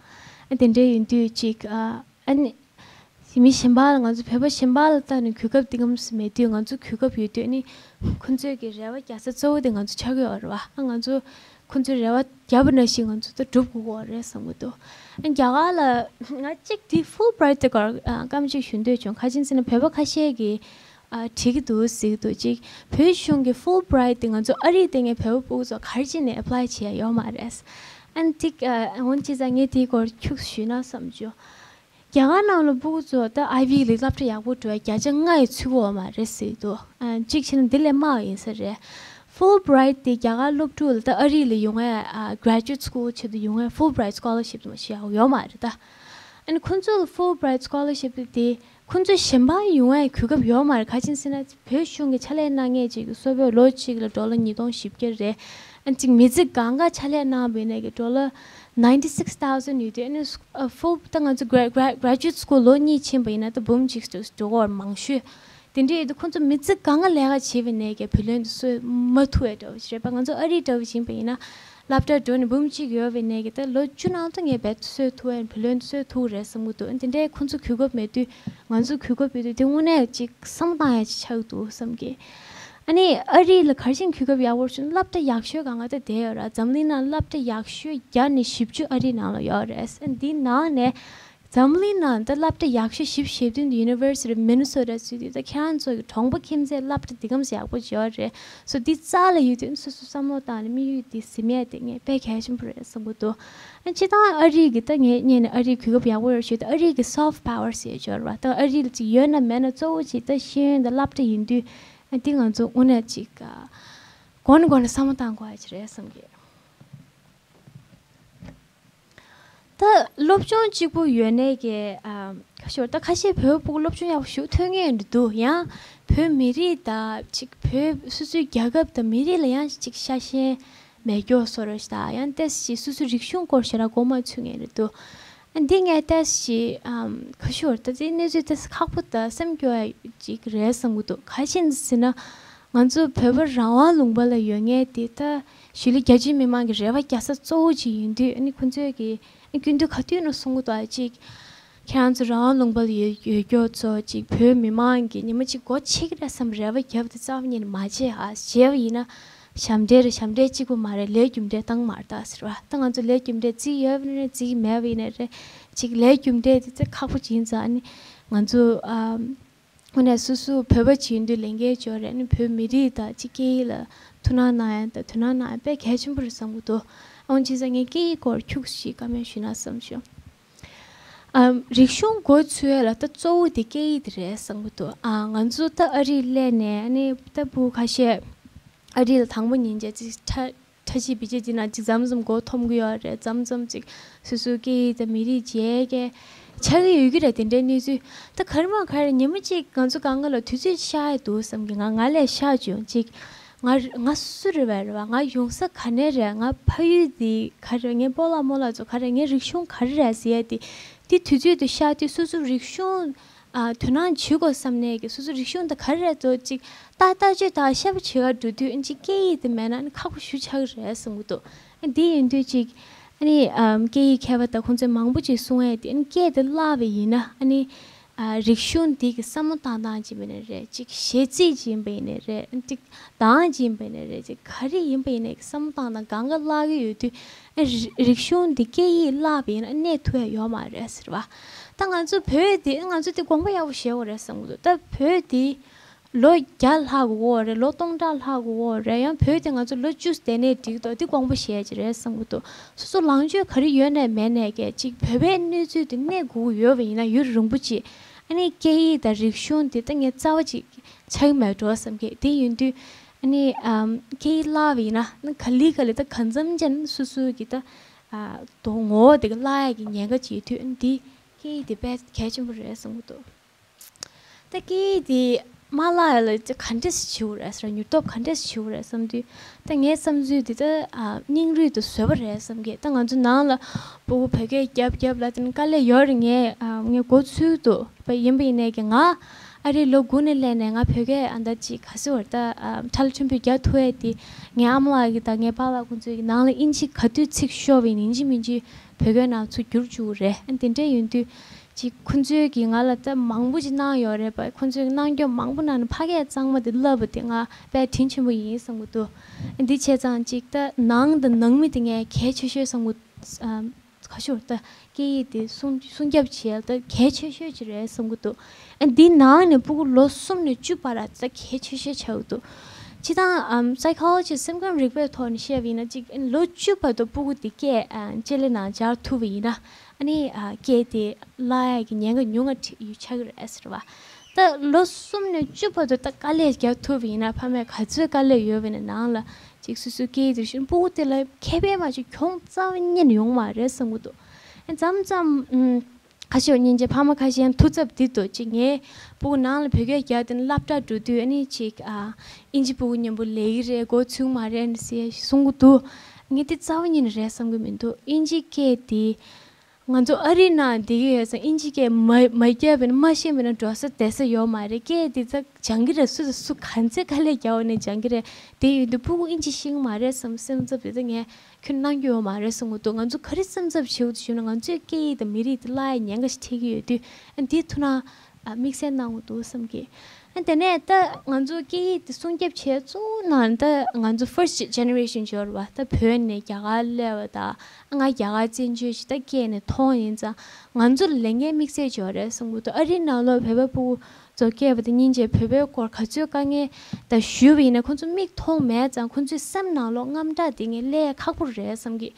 ཨ་དེ་འདྲ་ཡིན་དུས་ཅིག་ཨ་ཨ་ནི་མི་གཞན་པ་ལ་ང་ཚོ་བོད་པ་གཞན་པ་ལ་ལྟ་ནས་གོ་སྐབས་དེ་གམ་མེད་དུས་ང་ཚོ་གོ་སྐབས་ཡོད་དུས་ཨ་ནི་ཁོང་ཚོས་ཀྱི་རེ་བ་རྒྱག་ས་གཙོ་བོ་དེ་ང་ཚོ་ཆགས་ཀྱི་ཡོད་རེད་བ། ཨ་ང་ཚོ་ཁོང་ཚོས་རེ་བ་བརྒྱབ་པ་ནང་བཞིན་ང་ཚོ་ད་སྒྲུབ་དགོས་ཀྱི་རེད་བསམ་གྱི་འདུག་ཨ་རྒྱ་གར་ལ་ང་གཅིག་དེ་ཧྥུལ་བྷི་རའིཊ་དེ་སྐོར་ཨ་སྐར་མ་གཅིག་ཞུ་འདོད་བྱུང་། ག་རེ་ཡིན་ཟེར་ན་བོད་པ་ཁ་ཤས་ཀྱིས་ཨ་བྲིས་ཀྱི་འདུག་ཟེར་གྱི་འདུག་ཅིག་བོད་གཞུང་གི་ཧྥུལ་བྷི་རའིཊ་དེ་ང་ཚོ་ཨ་རིར་བསྡད་མཁན་བོད་པ་ཕྲུ་གུ་ཚོ་ག་རེ་བྱས་ནས་ཨེབ་ལའི་བྱེད་ཡ་ཡོད་མ་རེད། ཨ་ནི་ཅིག་ཨ་འོན་ཅི་ཙང་ངས་དེའི་སྐོར་ཁྱུག་ཞུས་ན་བསམ་བྱུང་། རྒྱ་གར་ནང་ལ་ཕྲུ་གུ་ཚོ་ད་Ivy League སློབ་གྲྭ་ཡག་པོ་འགྲོ་བའི་བརྒྱ་ཆ་ལྔ་ཡི་ཚུད་ཀྱི་ཡོད་མ་རེད་ཟེར་གྱི་འདུག་ཨ་གཅིག་བྱས་ན་འདི་ལས་དམའ་བ་ཡིན་ས་རེད། ཧྥུལ་བྷི་རའིཊ་དེ་རྒྱ་གར་སློབ་ཕྲུག་ལ་ད་ཨ་རི་ལ་ཡོང་བའི་ཨ་graduate school ཆེད་དུ་ཡོང་བའི་ཧྥུལ་བྷི་རའིཊ་སི་ཀོ་ལར་ཤིབ་དེ་མ་ཞིག་ཡོད་མ་རེད་ད། ཨ་ནི་ཁོང་ཚོ་ལ་ཧྥུལ་བྷི་རའིཊ་སི་ཀོ་ལར་ཤིབ་དེ་ཁོང་ཚོ་གཞན་པ་ཡོང་བའི་གོ་སྐབས་ཡོད་མ་རེད། ག་རེ་ཡིན་ཟེར་ན་བོད་གཞུང་གི་ཕྱག་ལས་གནང་མཁན་ཅིག་གི་གསོལ་ཕོགས་ལོ་གཅིག་ལ་ཌོ་ལར་ཉིས་སྟོང་བཞི་བརྒྱ་རེད། ཨ་ནི་ཅིག་མི་ཚེ་གང་ག་ཕྱག་ལས་གནང་བ་ཡིན་ནའི་གི་ཌོ་ལར་ninety six thousand ཡོད་དུས། ཨ་ནི་ཧྥུལ་ད་ང་ཚོ་gra- gra- graduate school ལོ་གཉིས་ཕྱིན་པ་ཡིན་ན་ད་འབུམ་གཅིག་འགྲོ་གི་ཡོད་མང་ཤོས། དེ་འདྲ་ཡོད་དུས་ཁོང་ཚོ་མི་ཚེ་གང་ག་ལས་ཀ་བྱས་པ་ཡིན་ནའི་གི་བུ་ལོན་དེ་གསོལ་མ་ཐུབ་པའི་འདྲ་བོ་ཞིག་རེད་པ། ང་ཚོ་ཨ་རི་འདྲ་བོ་ཞིག་ཡིན་པ་ཡིན་ན་སློབ་གྲྭར་འགྲོ་ནས་འབུམ་གཅིག་ཡོད་པ་ཡིན་ནའི་གི་ད་ལོ་བཅུ་ནང་དུ་ངས་རྦད་དེ་གསོལ་ཐུབ་པའི་བུ་ལོན་གསོལ་ཐུབ་རེད་བསམ་གྱི་འདུག་དེ་འདྲའི་ཁོང་ཚོ་གོ་སྐབས་མེད་དུས་ང་ཚོ་གོ་སྐབས་ཡོད་དུས་དེ་དངོས་གནས་ཅིག་བསམ་བློ་བཏང་ཡ་ཅིག་ཆགས་ཀྱི་འདུག་བསམ་གི། ཨ་ནི་ཨ་རི་ལ་ག་རེ་བྱས་ནས་གོ་སྐབས་ཡག་པོ་བྱུང་། སློབ་གྲྭ་ཡག་ཤོས་གང་ག་ད་བསྡད་ཡོད་ར། འཛམ་གླིང་ནང་སློབ་གྲྭ་ཡག་ཤོས་བརྒྱ་ནས་བཞི་བཅུ་ཨ་རི་ནང་ལ་ཡོད་རེད། ཨ་འདིའི་ནང་ནས་ འཛམ་གླིང་ནང་ད་སློབ་གྲྭ་ཡག་ཤོས་བཞི་བཅུ་ཞེ་བདུན་དུ་University of Minnesota ཟེར་དུས། ད་ཁྱེད་རང་ཚོ་གི་གྲོང་པ་ཁྱིམ་མཚེས་སློབ་གྲྭ་འདི་གམ་ཡག་པོ་ཡོད་རེད། སོ་འདི་རྩ་ལ་ཡོད་དུས་སོ་སོ་བསམ་བློ་བཏང་ནས་དམིགས་ཡུལ་འདི་ཟིན་ཡས་དེ་ངས་དཔེ་གལ་ཆེན་པོ་རེད་བསམ་གི་འདུག་ཨ་སྤྱིར་བཏང་ཨ་རི་གི་ད་ངས་བརྙན་ནས་ཨ་རིའི་གོ་སྐབས་ཡག་པོ་ཡོད་ཞུ་ད། ཨ་རི་གི་soft power ཟེར་ཡས་ཡོད་རེད་བ། ད་ཨ་རི་ལ་ཅིག་ཡོད་ན་མེད་ན་གཙོ་བོ་ཅིག་ད་ཤེས་ཡོན་དང་སློབ་གྲྭ་ཡིན་དུས། ཨ་འདི་ང་ཚོ་དངོས་གནས་ཅིག་གོང་ནས་གོང་ནས་བསམ་བློ་བཏང་དགོས་ཡ་ཅིག་རེད་བསམ་གི། ད་སློབ་སྦྱོང་གཅིག་པུ་ཡོད་ནས་ཀྱི་ཨ་ཁ་ཤོར་ད་ཁ་ཤས་བོད་ཕྲུག་སློབ་སྦྱོང་ཡག་པོ་ཞིག་ཐོན་མཁན་འདུག་ཡང་བོད་མི་རིགས་དང་ཅིག་བོད་སོ་སོའི་རྒྱལ་ཁབ་དང་མི་རིགས་ལ་ཡང་ཅིག་ཤ་ཞེན་མེད་མཁན་བཟོ་འདྲ་ཞིག་དང་། ཡང་ཏོག་ཙམ་སོ་སོའི་རིག་གཞུང་སྐོར་ཞེ་དྲག་མགོ་མ་ཚོས་མཁན་རེད་འདུག་ཨ་འདི་ངས་ཏོག་ཙམ་ཨམ་ཁ་ཤོར་ད་དེ་གནས་ཚུལ་ཏོག་ཙམ་ཁག་པོ་དང་སེམས་སྐྱོ་བ་ཅིག་རེད་བསམ་གི་འདུག་ག་རེ་བྱས་ནས་ཟེར་ན། ང་ཚོ་བོད་པ་རང་དབང་ལུང་པ་ལ་ཡོད་མཁན་དེ་ད་གཞིས་ལུས་རྒྱ་ཆེའི་མི་མང་གི་རེ་བ་རྒྱག་ས་གཙོ་བོ་ཅིག་ཡིན་དུས། ཨ་ནི་ཁོང་ཚོས་ཀྱི་ཨ་སྐྱིད་སྡུག་ག་དུས་ནས་གསུང་གི་འདུག་ཨ་ཅིག་ཁྱེད་རང་ཚོ་རང་དབང་ལུང་པ་ལ་ཡོད་ཡོད་མཁན་ཚོ་ཅིག་བོད་མི་མང་གི་ཉི་མ་གཅིག་སྒོ་ཕྱེ་གི་རེད་བསམ་རེ་བ་བརྒྱབ་དེ་རྩ་བ་ཉིད་ནས་མ་བྱེད་ཨ། བྱས་པ་ཡིན་ན་ཞབས་འདྲེན་རེད། ཞབས་འདྲེན་གཅིག་པུ་མ་རེད། ལས་རྒྱུ་འབྲས་བཏང་མ་རེད་ད་ཟེར་བ། ད་ང་ཚོ་ལས་རྒྱུ་འབྲས་བརྩི་ཡོད་པ་ཡིན་ན་རེད། བརྩི་གི་མེད་པ་ཡིན་ན་རེད། ཅིག་ལས་རྒྱུ་འབྲས་དེ་ཚོ་ཁག་པོ་ཅིག་ཡིན་ཙང་། ཨ་ནི་ང་ཚོ་ཨ། དངོས་གནས་སོ་སོ་བོད་པ་ཅིག་ཡིན་དུས་ལས་འགན་ཅིག་ཡོད་རེད། ཨ་ནི་བོད་མི་རིགས་དང་ཅིག་སྐད་ཡིག་ལ་ཐུགས་སྣང་གནང་ཡ་དང་དོ་སྣང་གནང་ཡ་དཔེ་གལ་ཆེན་པོ་རེད་བསམ་གྱི་འདུག་འོན་ཅི་ཙང་ངས་སྐད་ཡིག་སྐོར་ཁྱུག་ཅིག་བཀའ་མོལ་ཞུས་ན་བསམ་བྱུང་། ཨམ། རིག་གཞུང་འགོ་ཚུགས་ཡ་ལ་ད་གཙོ་བོ་དེ་སྐད་ཡིག་དེ་རེད་བསམ་གྱི་འདུག་ཨ། ང་ཚོ་ད་ཨ་རིར་སླེབས་ནས་ཨ་ནི་ད་བུ་ཁ་ཤས་ཨ་རི་ལ་དང་པོ་ཉིན་བྱས་ཅིག་ཁྲ་ཁྲ་ཆིལ་བི་ཆིལ་ཅིག་ནང་ཅིག་མཚམས་མཚམས་མགོ་འཐོམ་གི་ཡོད་རེད། མཚམས་མཚམས་ཅིག་སོ་སོའི་སྐད་ཡིག་དང་མི་རིགས་བརྗེད་མཁན་ཆགས་ཀྱི་ཡོད་ཀྱི་རེད། དེ་འདྲའི་གནས་ཚུལ་ད་ག་རེ་མ་ག་རེ་ཉི་མ་གཅིག་ང་ཚོ་སྒང་ག་ལ་དུས་ཚོད་ཤར་ཡ་འདུག་བསམ་གི། ང་ང་ལས་ཤར་བྱུང་། ཅིག་ང་ང་སུ་རེད་བས་རེད་བ། ང་ཡོང་ས་ག་ནས་རེད། ང་ཕ་ཡུལ་འདི་ག་རེ། ངའི་སྤོ་ལགས་རྨོ་ལགས་ཚོ་ག་རེ། ངའི་རིག་གཞུང་ག་རེ་རེད་ཟེར་ཡ་དེ། དེ་དུས་ཚོད་དུ་ཤར་དུས་སོ་སོ་རིག་གཞུང་ཨ་དོ་སྣང་བྱེད་དགོས་བསམ་ནས་ཀྱི་སོ་སོ་རིག་གཞུང་དང་ག་རེ་རེད་དོ་ཅིག་ལྟ་ལྟ་ཅིག་དང་ཤེས་པ་བྱེད་ག་འགྲོ་དུས་ཨ་ཅིག་སྐད་ཡིག་དེ་མེད་ན་ཨ་ནི་ཁག་པོ་ཞེ་པོ་ཆགས་ཀྱི་རེད་བསམ་གྱི་འདུག་ཨ་འདི་ཡིན་དུས་ཅིག་ཨ་ནི་ཨམ་སྐད་ཡིག་མཁས་པ་དང་ཁོང་ཚོས་མང་པོ་ཅིག་གསུང་ཡས་དེ། ཨ་ནི་སྐད་དེ་བརླག་པ་ཡིན་ན་ཨ་ནི་ཨ་རིག་གཞུང་འདི་གི་བསམ་བློ་བཏང་སྟངས་ཅིག་ཡིན་པ་ཡིན་ན་རེད། ཅིག་གཞས་ཚིག་ཅིག་ཡིན་པ་ཡིན་ན་རེད། ཅིག་གདངས་ཅིག་ཡིན་པ་ཡིན་ན་རེད། ཅིག་ག་རེ་ཡིན་པ་ཡིན་ན་བསམ་བློ་བཏང་སྟངས་སྒང་ག་བརླག་གི་ཡོད་དུས། ཨ་རི་རིག་གཞུང་འདི་སྐད་ཡིག་བརླག་པ་ཡིན་ན་གནས་ཐུབ་ཡ་ཡོད་མ་རེད་ཟེར་བ། ད་ང་ཚོ་བོད་འདི་ང་ཚོ་འདི་དགོངས་པ་ཡག་པོ་བཞེས་དགོས་རེད་བསམ་གྱི་འདུག་ད་བོད་འདི་ལོ་བརྒྱ་ལྷག་དགོས་རེད། ལོ་སྟོང་ཕྲག་ལྷག་དགོས་རེད། ཡང་བོད་དེ་ང་ཚོ་ལོ་བཅུ་བསྡད་ནས་འགྲིག་འདུག་འདི་དགོངས་པ་བཞེས་ཀྱི་རེད་བསམ་གྱི་འདུག་སོ་སོ་ལངས་ཕྱོགས་ག་རེ་ཡོད་ནས་མེད་ནས་ཀྱི་ཅིག་བོད་པའི་གནས་ཚུལ་དེ་གནས་དགོས་ཀྱི་ཡོད་པ་ཡིན་ན་ཡུན་རིང་པོ་ཅིག་ཨ་ནི་སྐད་ཡིག་དང་རིག་གཞུང་དེ་ད་ངས་རྩ་བ་ཅིག་ཆགས་ཀྱི་མེད་འགྲོ་བསམ་གྱི། དེ་ཡིན་དུས་ཨ་ནི་ཨམ་སྐད་ཡིག་བརླག་པ་ཡིན་ན་ཨ་ནི་ག་ལེ་ག་ལེ་ད་གང་འཚམ་ཅིག་ཨ་ནི་སོ་སོའི་གི་ད་ཨ་དོ་ངོ་བོ་དེ་ག་བརླག་ཡ་གི་ཉེན་ཁ་ཅིག་ཡོད་དུས། ཨ་ནི་འདི་སྐད་ཡིག་དེ་དཔེ་གལ་ཆེན་པོ་རེད་བསམ་གྱི་འདུག་ད་སྐད་ཡིག་དེ་མ་བརླག་ཡ་ལ་ཅིག་ག་འདྲས་བྱེད་དགོས་རེད་ཟེར། མྱུར་སྐྱོབ་ག་འདྲས་བྱེད་དགོས་རེད་བསམ་དུས། ད་ངའི་བསམ་ཚུལ་འདི་ད་ཨ་སྙིང་རུས་དང་བཟོད་པ་རེད་བསམ་གྱི། ད་ང་ཚོ་ནང་ལ་ཕྲུ་གུ་བོད་སྐད་རྒྱབ་རྒྱབ་ལ་དེ་ནི་དཀའ་ལས་ཡོད་རེད། ངས་ཨ་ངས་འགོ་ཚུགས་འདུག་པ་ཡིན་པ་ཡིན་ནས་ཀྱི་ང་ཨ་རིར་ལོ་དགུ་ནས་སླེབས་ནས་ང་བོད་སྐད་ཨ་ད་ཅིག་ག་ཟེར་བར་ད་ཨ་ཁྲ་ལ་ཕྲན་བུ་རྒྱག་ཐུབ་ཡས་དེ་ངའི་ཨ་མ་ལགས་ཀྱིས་དང་ངའི་པཱ་ལགས་ཁོང་ཚོས་ཀྱི་ནང་ལ་ཨིན་ཇི་ག་དུས་ཚིག་ཤོར་བ་ཡིན་ན་ཡིན་གཅིག་མིན་གཅིག་བོད་སྐད་ནང་ཚུར་བསྒྱུར་བཅུག་གི་རེད། ཨ་དེ་འདྲ་ཡིན་དུས་ཅིག་ཁོང་ཚོས་ཀྱིས་ང་ལ་ད་མང་པོ་ཅིག་གནང་ཡོད་རེད་པ། ཁོང་ཚོས་གནང་རྒྱུ་མང་པོ་ནང་ནས་ཕ་སྐད་གཙང་མ་དེ་བསླབས་པ་དེ་ང་དཔེ་དྲིན་ཆེན་པོ་ཡིན་བསམ་གྱི་འདུག་ཨ་འདི་བྱས་ཙང་ཅིག་ད་ནང་དང་ནང་མི་དེ་ངས་གལ་ཆེ་ཤོས་བསམ་གྱི་འདུག་ཨ་ཁ་ཤོར་ད་སྐད་ཡིག་དེ་སྲུང་སྲུང་སྐྱོབ་བྱེད་ཡ་ད་གལ་ཆེ་ཤོས་ཅིག་རེད་བསམ་གྱི་འདུག་ཨ་འདི་ནང་ནས་ཕྲུ་གུ་ལོ་གསུམ་ནས་བཅུ་བར་ད་གལ་ཆེ་ཤོས་ཆགས་ཀྱི་འདུག་སྤྱིར་བཏང་ཨམ་psychology སེམས་ཁམས་རིག་པའི་ཐོག་ནས་བཤད་པ་ཡིན་ན་ཅིག་ལོ་བཅུ་བར་དུ་ཕྲུ་གུ་དེ་སྐད་ཨ་ལྕེ་ལེ་ནང་འཇགས་ཐུབ་པ་ཡིན་ན་ཨ་ནི་ཨ་སྐད་དེ་བརླག་ཡ་གི་ཉེན་ཁ་ཉུང་ང་ཆགས་ཀྱི་རེད་ཟེར་བ། ད་ལོ་གསུམ་ནས་བཅུ་བར་དུ་ད་དཀའ་ལས་རྒྱག་ཐུབ་པ་ཡིན་ན་ཕ་མས་ག་ཚོད་དཀའ་ལས་ཡོད་པ་ཡིན་ན་ནང་ལ་ཅིག་སོ་སོའི་སྐད་དེ་བཞིན་ཕྲུ་གུ་དེ་ལ་ཁེ་ཕན་མ་གཏོགས་གྱོང་རྩ་བ་ཉིད་ནས་ཡོང་མ་རེད་བསམ་གྱི་འདུག་ཨ་མཚམས་མཚམས་ཨུམ། ཁ་ཤས་སྙིང་རྗེ་ཕ་མ་ཁ་ཤས་ཡང་ཐུགས་འཚབ་འདི་འདུག་ཅིག་ངའི་ཕྲུ་གུ་ནང་ལ་བོད་སྐད་རྒྱག་དེ་ནི་སློབ་གྲྭ་འགྲོ་དུས་ཨ་ནི་ཅིག་ཨ་ཨིན་ཇི་ཕྲུ་གུ་མཉམ་པོ་ལས་ཀྱི་རེད། འགོ་ཚུགས་མ་རེད་ཟེར་གསུང་གི་འདུག་ངས་དེ་རྩ་བ་ཉིད་ནས་རེད་བསམ་གྱི་མི་འདུག་ཨིན་ཇི་སྐད་དེ་ང་ཚོ་ཨ་རིའི་ནང་བསྡད་ཀྱི་ཡོད་ཙང་ཨིན་ཇི་སྐད་མ་མ་བརྒྱབ་པ་ཡིན་ན་མ་ཤེས་པ་ཡིན་ན་འགྲོ་ས་བསྡད་ས་ཡོད་མ་རེད། སྐད་དེ་ཚ་སྦྱང་གི་རེད། སུ་དང་སུ་ག་ཚད་དཀའ་ལས་རྒྱག་པ་ནས་སྦྱང་གི་རེད། དེ་ཡིན་དུས་ཕྲུ་གུ་ཨིན་ཇི་ཤེས་ཀྱི་མ་རེད་བསམ་སེམས་འཚབ་དེ་ཚོ་ངས་ཁྱོན་གནང་རྒྱུ་ཡོད་མ་རེད་བསམ་གྱི་འདུག་ང་ཚོ་ག་རེ་སེམས་འཚབ་བྱེད་དགོས་ཞུས་ན་ང་ཚོའི་སྐད་ཡིག་དང་མི་རིགས་དེ་བརླག་ཡའི་ཉེན་ཁ་ཞིག་འཕྲད་ཀྱི་ཡོད་དུས་ཨ་འདི་ཐུགས་སྣང་ ཨ་དམིགས་བསལ་གནང་དགོས་འདུག་བསམ་གི། ཨ་དེ་ནས་ད་ང་ཚོ་སྐད་ཡིག་དེ་སྲུང་སྐྱོབ་བྱས་གཙོ་བོ་ནང་ད་ང་ཚོ་first generation ཅིག་ཡོད་རེད་བ། ད་བོད་ནས་རྒྱ་གར་སླེབས་པ་དང་ཨ་ང་རྒྱ་གར་བཙན་བྱོལ་ཞིག་ད་སྐྱེས་ནས་མཐོང་ཡིན་ཙང་ང་ཚོ་ལ་ལས་འགན་དམིགས་བསལ་ཅིག་ཡོད་རེད་བསམ་གི་འདུག་ཨ་རིའི་ནང་ལོགས་བོད་པ་ཕྲུ་གུ་ཚོ་སྐྱེས་པ་དང་སྙིང་རྗེ་བོད་པའི་སྐོར་ག་ཚོད་དཀའ་ངལ་ད་ཞུས་པ་ཡིན་ན་ཁོ་ཚོ་མིག་མཐོང་མེད་ཙང་ཁོ་ཚོའི་སེམས་ནང་ལོགས་དངངས་སྐྲག་དེ་ངས་སླེབས་ཁག་པོ་རེད་བསམ་གི།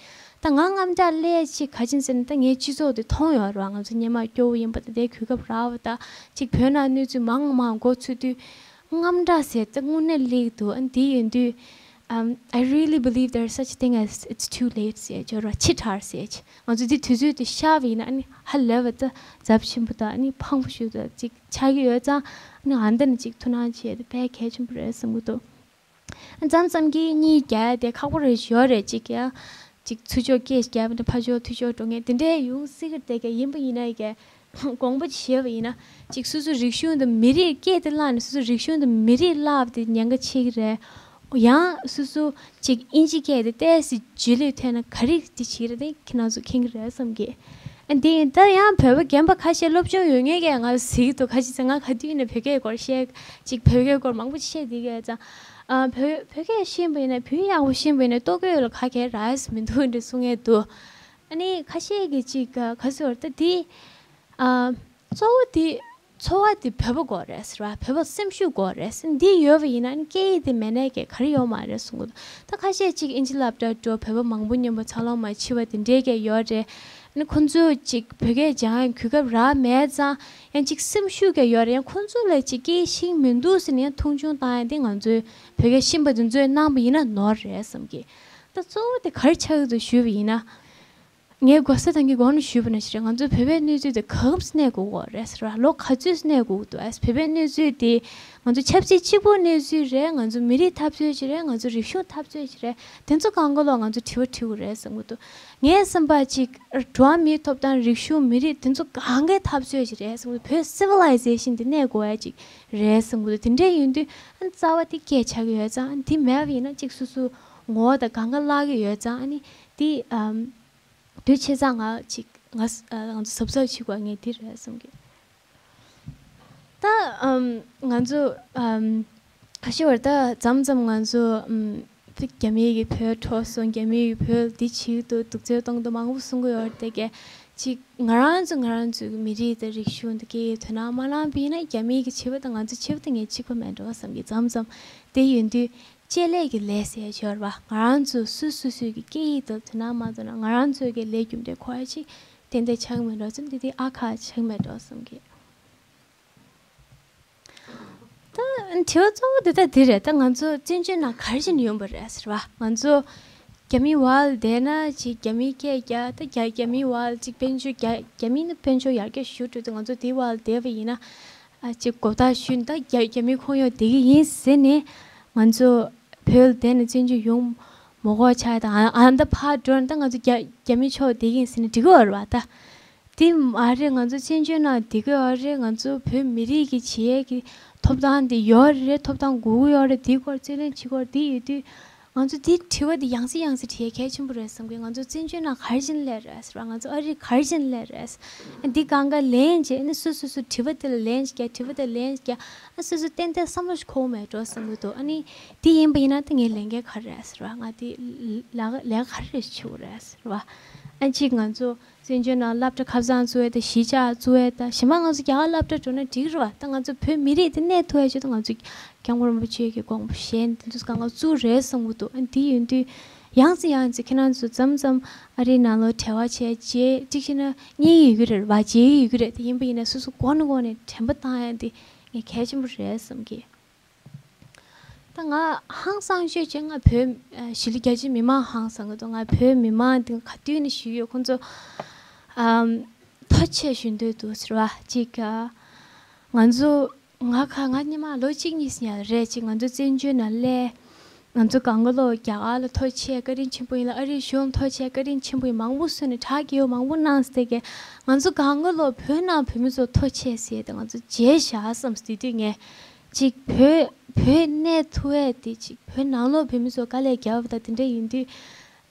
ད་ང་དངངས་སྐྲག་སླེབས་ཅིག་ག་ཅིན་ཟེར་ན་ད་ངའི་སྤྱི་ཚོགས་དེ་མཐོང་ཡོད་རེད་བ། ང་ཚོ་སྔོན་མ་སྐྱོ་བོ་ཡིན་པ་དང་དེ་གོ་སྐབས་རག་པ་དང་ཅིག་བོད་ནང་གནས་ཚུལ་མང་མང་མགོ་ཚོས་དུས་དངངས་སྐྲག་ཟེར་ད་དངོས་གནས་སླེབས་འདུག་ཨ་འདི་ཡིན་དུས། Um, I really believe there's such thing as it's too late ཟེར་ཅོག་ར་ཕྱི་དྲགས་ཟེར་ཅིག་ང་ཚོ་འདི་དུས་ཚོད་དེ་ཤར་བ་ཡིན་ན་ཨ་ནི་ཧ་ལས་པ་ད་ཚབས་ཆེན་པོ་དང་ཨ་ནི་ཕངས་པོ་ཞིག་ད་ཅིག་ཆགས་ཀྱི་ཡོད་ཙང་ཨ་ནི་ཨ་འདི་ནི་ཅིག་ཐུགས་སྣང་བྱས་ཏེ་དཔེ་གལ་ཆེན་པོ་རེད་བསམ་གྱི་འདུག་མཚམས་མཚམས་ཀྱི་གཉིད་རྒྱག་ཡ་དེ་ཁག་པོ་རེད་ཞོར་རེད་ཅིག་ཡ། ཅིག་ཚུར་ཕྱོགས་སྐད་རྒྱབ་ནས་ཕར་ཕྱོགས་ཐུར་ཕྱོགས་འགྲོ་མཁན་དེ་འདྲའི་ཡོང་སྲིད་ཀྱི་རེད་དེ་ག་ཡིན་པ་ཡིན་ན་ཡ་ག་དགོངས་པ་བཞེས་པ་ཡིན་ན་ཅིག་སོ་སོ་རིག་གཞུང་དང་མི་རིགས་སྐད་དེ་བརླག་ནས་སོ་སོ་རིག་གཞུང་དང་མི་རིགས་བརླག་པ་དེ་ཉེན་ཁ་ཆེ་གི་རེད། ཡང་སོ་སོ་ཅིག་ཨིན་ཇི་སྐད་དེ་ཏོག་ཙམ་རྗེས་ལུས་ཐོན་ན་ག་རེ་དེ་བྱེད་ཀྱི་རེད་དེ་ཁྱེད་རང་ཚོ་མཁྱེན་གྱི་རེད་བསམ་གི། ཨ་འདི་ཡིན་ད་ཡང་བོད་པ་རྒན་པ་ཁ་ཤས་སློབ་སྦྱོང་ཡོད་མཁན་གྱིས་ང་ལ་ཟེར་གྱི་འདུག་ཁ་ཤས་ཚོས་ང་ག་དུས་ཡིན་ན་བོད་སྐད་སྐོར་བཤད་ཅིག་བོད་སྐད་སྐོར་མང་པོ་བཤད་བསྡད་ཀྱི་ཡོད་ཙང་། ཨ་བོད་བོད་སྐད་ཤེས་པ་ཡིན་ན་བོད་ཡག་པོ་ཤེས་པ་ཡིན་ན་ལྟོ་གོས་ལ་ག་གེ་རག་ཡས་མི་འདུག་འདྲ་གསུང་ཡས་འདུག་ཨ་ནི་ཁ་ཤས་ཀྱིས་ཅིག་ག་ག་ཟེར་བ་ད་འདི་ཨ་གཙོ་བོ་འདི་འཚོ་བ་འདི་བོད་པ་དགོས་རེད་ཟེར་བ། བོད་པ་སེམས་ཤུགས་དགོས་རེད་ཟེར། འདི་ཡོད་པ་ཡིན་ན་ཨ་ནི་སྐད་ཡིག་འདི་མེད་ན་གེ་ག་རེ་ཡོད་མ་རེད་གསུང་གི་འདུག་ད་ཁ་ཤས་ཅིག་ཨིན་ཇི་སློབ་གྲྭ་འགྲོ་བོད་པ་མང་པོ་མཉམ་པོ་འཚར་ལོངས་མ་བྱས་པ་དེ་འདྲའི་གེ་ཡོད་རེད། ཨ་ནི་ཁོང་ཚོས་ཅིག་བོད་སྐད་སྦྱང་ཡ་གོ་སྐབས་རག་མེད་ཙང་ཡང་ཅིག་སེམས་ཤུགས་ཀྱི་ཡོད་རེད། ཡང་ཁོང་ཚོ་ལ་ཅིག་སྐད་ཤེས་མི་འདུག་ཟེར་ནས་ཡང་མཐོང་ཆུང་བཏང་ཡ་དེ་ང་ཚོའི་བོད་སྐད་ཤེས་པ་དེ་ཚོས་གནང་པ་ཡིན་ན་ནོར་རེད་བསམ་གི། ད་གཙོ་བོ་དེ་ག་རེ་ཆགས་ཀྱི་འདུག་ཞུས་པ་ཡིན་ན། ངས་གོ་ས་དང་གི་གོང་ནས་ཞུས་པ་ནང་བཞིན་རེད། ང་ཚོའི་བོད་པའི་གནས་ཚུལ་དེ་ག་སྐབས་སུ་གནས་དགོས་ཀྱི་རེད་ཟེར་བ། ལོ་ག་ཚོད་སུ་གནས་དགོས་ཀྱི་འདུག་ཨ་བོད་པའི་གནས་ཚུལ་དེ་ང་ཚོ་ཆབ་སྲིད་གཅིག་པུའི་གནས་ཚུལ་རེད། ང་ཚོ་མི་རིགས་འཐབ་རྩོད་ཅིག་རེད། ང་ཚོ་རིག་གཞུང་འཐབ་རྩོད་ཅིག་རེད། དེ་ཚོ་སྒང་ག་ལོག་ང་ཚོ་དྲི་བ་དྲི་དགོས་རེད་བསམ་གྱི་འདུག་ངའི་བསམ་པ་ཅིག་འགྲོ་བ་མིའི་ཐོབ་ཐང་རིག་གཞུང་མི་རིགས་དེ་ཚོ་སྒང་གའི་འཐབ་རྩོད་ཅིག་རེད་བསམ་གྱི་འདུག་བོད་civilization་དེ་གནས་དགོས་ཡ་ཅིག་རེད་བསམ་གྱི་འདུག་དེ་འདྲ་ཡིན་དུས་ཨ་རྩ་བ་དེ་སྐད་ཆགས་ཀྱི་ཡོད་ཙང་ཨ་དེ་མེད་པ་ཡིན་ན་ཅིག་སོ་སོ་ངོ་བོ་དང་སྒང་ག་བརླག་གི་ཡོད་ཙང་ཨ་ནི་དེ་ཨམ། དུས་ཆེ་ཙང་ང་ཅིག་ང་ང་ཚོ་གཟབ་གཟབ་བྱེད་དགོས་ངས་འདི་རེད་བསམ་གི། ད་ཨམ་ང་ཚོ་ཨམ་ཁ་ཤས་བར་ད་མཚམས་མཚམས་ང་ཚོ་ཨམ་རྒྱ་མིའི་གི་བོད་འཕྲོག་སོང་། རྒྱ་མིའི་གི་བོད་འདི་བྱེད་འདུག་སྡུག་སྦྱོང་གཏོང་འདུག་མང་པོ་གསུང་གི་ཡོད་རེད་དེ་གས་ཅིག་ང་རང་ཚོ་ང་རང་ཚོའི་གི་མི་རིགས་དང་རིག་གཞུང་དང་སྐད་ཡིག་དོ་སྣང་མ་གནང་པ་ཡིན་ན་རྒྱ་མིའི་གི་བྱེད་པ་དང་ང་ཚོ་བྱེད་པ་དང་ངས་གཅིག་པ་མེད་འགྲོ་བསམ་གི། མཚམས་མཚམས་དེ་ཡིན་དུས། ལྕེ་ལས་ཀྱི་ལས་ཟེར་ཡ་ཅིག་ཡོད་རེད་བ། ང་རང་ཚོ་སུ་སུ་སུའི་གི་སྐད་ཡིག་དང་དོ་སྣང་མ་བཏང་ན་ང་རང་ཚོའི་གི་ལས་རྒྱུ་འབྲས་འཁོར་ཡ་ཅིག་ཏན་ཏན་ཆགས་ཀྱི་མེད་འགྲོ་ཙམ་དེ་དེ་ཨ་ཁ་ཆགས་ཀྱི་མེད་འགྲོ་བསམ་གི། ད་དྲི་བ་གཙོ་བོ་དེ་ད་འདི་རེད། ད་ང་ཚོ་བཙན་བྱོལ་ནང་ག་རེ་བྱས་ནས་ཡོང་པ་རེད་ཟེར་བ། ང་ཚོ་རྒྱ་མི་བར་བསྡད་ན་ཅིག་རྒྱ་མིའི་སྐད་རྒྱག་ད་རྒྱ་རྒྱ་མིའི་བར་ཅིག་དཔལ་འབྱོར་རྒྱ་རྒྱ་མི་ནི་དཔལ་འབྱོར་ཡར་རྒྱས་ཞུ་འགྲོ་དུས་ང་ཚོ་དེའི་བར་བསྡད་པ་ཡིན་ན། ཨ་ཅིག་གོ་བརྡ་ཞུས་ན་ད་རྒྱ་རྒྱ་མིའི་ཁོངས་ཡོད་བསྡད་ཀྱི་ཡིན་ཟེར་ནས་ང་ཚོ་བོད་ལ་བསྡད་ནས་བཙན་བྱོལ་ཡོང་མ་དགོས་ཆགས་ད་ཨ་ཨ་ད་ཕར་འགྲོ་ན་ད་ང་ཚོ་རྒྱ་རྒྱ་མི་ཕྱོགས་བསྡད་ཀྱི་ཡིན་ཟེར་ནས་འགྲིག་གི་ཡོད་རེད་བ། ད་དེ་མ་རེད། ང་ཚོ་བཙན་བྱོལ་ནང་བསྡད་ཀྱི་ཡོད་རེད། ང་ཚོ་བོད་མི་རིགས་ཀྱི་བྱེད་ཡས་ཀྱི་ཐོབ་ཐང་དེ་ཡོད་རེད། ཐོབ་ཐང་དགོས་ཀྱི་ཡོད་རེད། དེའི་སྐོར་རྩོད་ལེན་བྱེད་ཀྱི་ཡོད་རེད། དེ་ཡོད་དུས། ང་ཚོ་འདི་དྲི་བ་འདི་ཡང་སེ་ཡང་སེ་དྲི་ཡ་གལ་ཆེན་པོ་རེད་བསམ་གི། ང་ཚོ་བཙན་བྱོལ་ནང་ག་རེ་བྱས་ནས་སླེབས་རེད་ཟེར་བ། ང་ཚོ་ཨ་རི་ག་རེ་བྱས་ནས་སླེབས་རེད། འདི་སྒང་ག་ལན་བྱས་ནས་སོ་སོ་སོ་དྲི་བ་དེ་ལ་ལན་རྒྱག་དྲི་བ་དེ་ལན་རྒྱག་ཨ་སོ་སོ་ཏན་ཏན་བསམ་བློ་ཞིག་འཁོར་མེད་འགྲོ་བསམ་གི་འདུག་ཨ་ནི་འདི་ཡིན་པ་ཡིན་ན་ད་ངའི་ལས་འགན་ག་རེ་རེད་ཟེར་བ། ང་འདི་ལས་ཀ་ལས་ཀ་ག་རེ་བྱེད་དགོས་རེད་ཟེར་བ། ཨ་གཅིག་ང་ཚོ་བཙན་བྱོལ་ནང་སློབ་གྲྭ་ཁ་སང་བཙུགས་ཡས་དང་གཞིས་ཆགས་བཙུགས་ཡས་དང་གཞན་པ་ང་ཚོ་རྒྱ་གར་སློབ་གྲྭ་འགྲོ་ན་འགྲིག་རེད་བ། ད་ང་ཚོ་བོད་མི་རིགས་དེ་གནས་ཐུབ་ཡས་ཆེད་དུ་ང་ཚོ་སྐྱབས་མགོན་རིན་པོ་ཆེ་གི་དགོངས་པ་བཞེས་ནས་དེ་ཚོ་སྒང་ག་བཙུགས་རེད་བསམ་གི་འདུག་ཨ་འདི་ཡིན་དུས་ཡང་སེ་ཡང་སེ་ཁྱེད་རང་ཚོ་མཚམས་མཚམས་ཨ་རིའི་ནང་ལོགས་བྲེལ་བ་བྱས་རྗེས་གཅིག་བྱས་ན་རྙེད་ཀྱི་ཡོད་ཀྱི་རེད་བ། མཇལ་གྱི་ཡོད་ཀྱི་རེད། དེ་ཡིན་པ་ཡིན་ན་སོ་སོ་མགོ་ནས་མགོ་ནས་དྲན་པ་བཏང་ཡ་འདི་ངས་གལ་ཆེན་པོ་རེད་བསམ་གི། ད་ང་ཧང་སང་ཤོས་ཅིག་ང་བོད་ཨ་གཞིས་ལུས་རྒྱ་ཆེའི་མི་མང་ཧང་སང་གི་འདུག་ང་བོད་མི་མང་འདི་ག་དུས་ནས་ཞུས་ཡོད། ཁོང་ཚོ་ཨམ་ཐུགས་རྗེ་ཆེ་ཞུ་འདོད་འདུག་ཟེར་བ་ཅིག་ཨ་ང་ཚོ་ང་ཁ་ང་སྔོན་མ་ལོ་གཅིག་གཉིས་ཡར་རེད་ཅིག་ང་ཚོ་བཙན་བྱོལ་ནང་སླེབས། ང་ཚོ་སྒང་ག་ལོག་རྒྱ་གར་ལ་ཐུགས་རྗེ་ཆེ་བཀའ་དྲིན་ཆེན་པོ་ཡིན་ལ་ཨ་རིའི་གཞུང་ཐུགས་རྗེ་ཆེ་བཀའ་དྲིན་ཆེན་པོ་ཡིན། མང་པོ་བཟོས་ནས་དྲག་གི་ཡོད། མང་པོ་གནང་སྟེ་གི་ང་ཚོ་སྒང་ག་ལོག་བོད་ནང་བོད་མི་ཚོ་ཐུགས་རྗེ་ཆེ་ཟེར་ཏེ་ང་ཚོ་མཇལ་བཞག་བསམ་སྟེ་དུས་ངས། ཅིག་བོད་བོད་གནས་ཐུབ་ཡས་དེ་ཅིག་བོད་ནང་ལོགས་བོད་མི་ཚོ་དཀའ་ལས་རྒྱབ་པ་དང་དེ་འདྲ་ཡིན་དུས།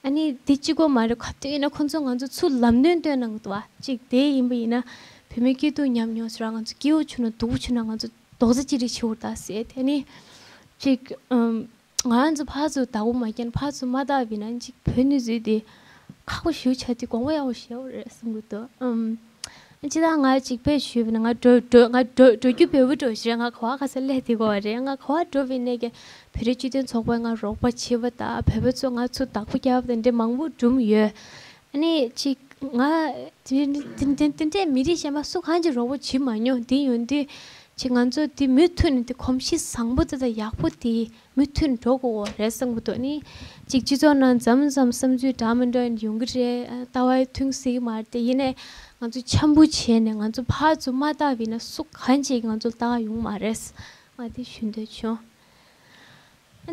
ཨ་ནི་དེ་གཅིག་པོ་མ་རེད། ག་དུས་ཡིན་ན་ཁོང་ཚོ་ང་ཚོ་ཚུར་ལམ་སྟོན་སྟོན་གནང་གི་འདུག་བ། ཅིག་དེ་ཡིན་པ་ཡིན་ན་ བོད་མི་སྐྱིད་སྡུག་མཉམ་མྱོང་ཟེར་བ། ང་ཚོ་སྐྱིད་པོ་བྱུང་ན་སྡུག་པོ་བྱུང་ན་ང་ཚོ་རྡོག་རྩ་གཅིག་སྒྲིལ་བྱེད་དགོས་ད་ཟེར། དེ་ནི་ཅིག་ཨམ། ང་རང་ཚོ་ཕར་ཚུར་བདག་པོ་མ་བརྒྱབ་ན། ཕར་ཚུར་མ་བལྟ་བ་ཡིན་ན་ཅིག་བོད་གནས་ཚུལ་དེ་ཁག་པོ་ཞེ་པོ་ཆགས་དུས་དགོངས་པ་ཡག་པོ་བཞེས་དགོས་རེད་བསམ་གྱི་འདུག་ཨམ། སྤྱིར་བཏང་ང་ཅིག་དཔེ་ཞུས་པ་ན། ང་འགྲོ་འགྲོ་ང་འགྲོ་འགྲོ་རྒྱུ་འབོལ་པོ་འགྲོ་ཞེས་ང་ག་བ་ག་ས་སླེབས་བསྡད་ཀྱི་ཡོད་རེད། ང་ག་བ་འགྲོ་བའི་གནས་ཀྱི་བོད་རིགས་སྤྱི་མཐུན་ཚོགས་པས་ང་རོགས་པ་བྱས་པ་དང་། བོད་པ་ཚོས་ང་ཚོ་བདག་པོ་བརྒྱབ་པ་དང་འདྲ་མང་པོ་བསྒྲུབས་ཡོད། ཨ་ནི་ཅིག་ང་དེ་དེ་དེ་འདྲའི་མི་རིགས་གཞན་པ་སུ་གང་གིས་རོགས་པ་བྱེད་མ་མྱོང་། དེ་ཡོང་དུས་ཅིག་ང་ཚོ་དེ་མུ་མཐུད་ནས་དེ་གོམས་གཤིས་བཟང་པོ་དེ་དང་ཡག་པོ་དེ་མུ་མཐུད་འགྲོ་དགོས་རེད་བསམ་གྱི་འདུག་ནི་ཅིག་སྤྱི་ཚོགས་ནང་མཚམས་མཚམས་བསམ་ཚུལ་འདྲ་མི་འདྲ་ཡོང་གི་རེད། ལྟ་བ་མཐུན་སྲིད་ཀྱི་མ་རེད། དེ་ཡིན་ནའི་ང་ཚོ་འཆམ་པོ་བྱས་ནས་ང་ཚོ་ཕར་ཚུར་མ་བལྟ་བ་ཡིན་ན་སུ་གང་གིས་ང་ཚོ་ལྟ་ག་ཡོང་མ་རེད། ང་དེ་ཞུ་འདོད་བྱུང་།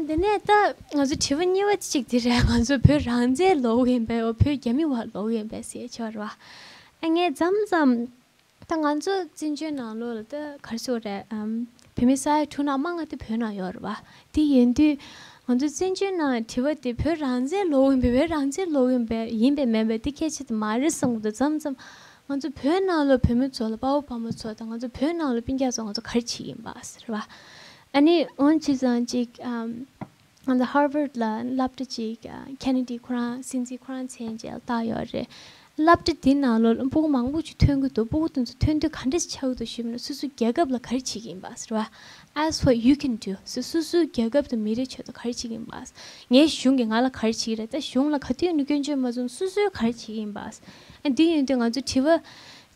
འདི་ནས་ད་ང་ཚོ་དྲི་བ་གཉིས་པ་གཅིག་འདི་རེད། ང་ཚོ་བོད་རང་བཙན་ལོག་ཡིན་པས། འོ། བོད་རྒྱ་མི་བ་ལོག་ཡིན་པས་ཟེར་ཆོག་རེད་བ། ཨ། ངས་མཚམས་མཚམས་ད་ང་ཚོ་བཙན་བྱོལ་ནང་ལོགས་ལ་ད་ག་རེ་ཟེར་དགོས་རེད། ཨམ། བོད་མི་ས་ཡ་དྲུག་ནང་མང་བ་དེ་བོད་ནང་ཡོད་རེད་བ། དེ་ཡིན་དུས་ང་ཚོ་བཙན་བྱོལ་ནང་དྲི་བ་དེ་བོད་རང་བཙན་ལོག་ཡིན་པས། བོད་རང་བཙན་ལོག་ཡིན་པས། ཡིན་པས་མིན་པས་དེ་སྐད་ཆ་དེ་མ་རེད་བསམ་གྱི་འདུག་མཚམས་མཚམས་ང་ཚོ་བོད་ནང་ལོགས་བོད་མི་ཚོ་ལ། དཔའ་བོ་དཔའ་མོ་ཚོ་དང་ང་ཚོ་བོད་ནང་ལོགས་སྤུན་ཀྱག་ཚོ་ང་ཚོ་ག་རེ་བྱེད་ཀྱི་ཡིན་པ་ཟེར་བ། ཨ་ནི་འོན་ཅི་ཙང་ཅིག་ཨམ། ང་ཚོ་Harvard་ལ་སློབ་གྲྭ་ཅིག་ཨ། Kennedy་ཁོ་རང་སྲིད་འཛིན་ཁོ་རང་མཚན་བྱས་བཏགས་ཡོད་རེད། སློབ་གྲྭ་དེ་ནང་ལོགས་སྤུ་གུ་མང་པོ་ཅིག་ཐོན་གྱི་འདུག་སྤུ་གུ་དེ་ཚོ་ཐོན་དུས་ག་འདྲས་ཆགས་ཀྱི་འདུག་ཞུས་པ་ན། སོ་སོའི་རྒྱལ་ཁབ་ལ་ག་རེ་བྱེད་ཀྱི་ཡིན་པ་ཟེར་བ། Ask what you can do. སོ་སོ་སོའི་རྒྱལ་ཁབ་དང་མི་རིགས་ཆེད་དུ་ག་རེ་བྱེད་ཀྱི་ཡིན་པ། ངའི་གཞུང་གིས་ང་ལ་ག་རེ་བྱེད་ཀྱི་རེད། ད་གཞུང་ལ་ག་དུས་ནས་སྐྱོན་བརྗོད་མ་བྱུང་། སོ་སོས་ག་རེ་བྱེད་ཀྱི་ཡིན་པ། ཨ། འདི་ཡིན་དུས་ང་ཚོ་དྲི་བ་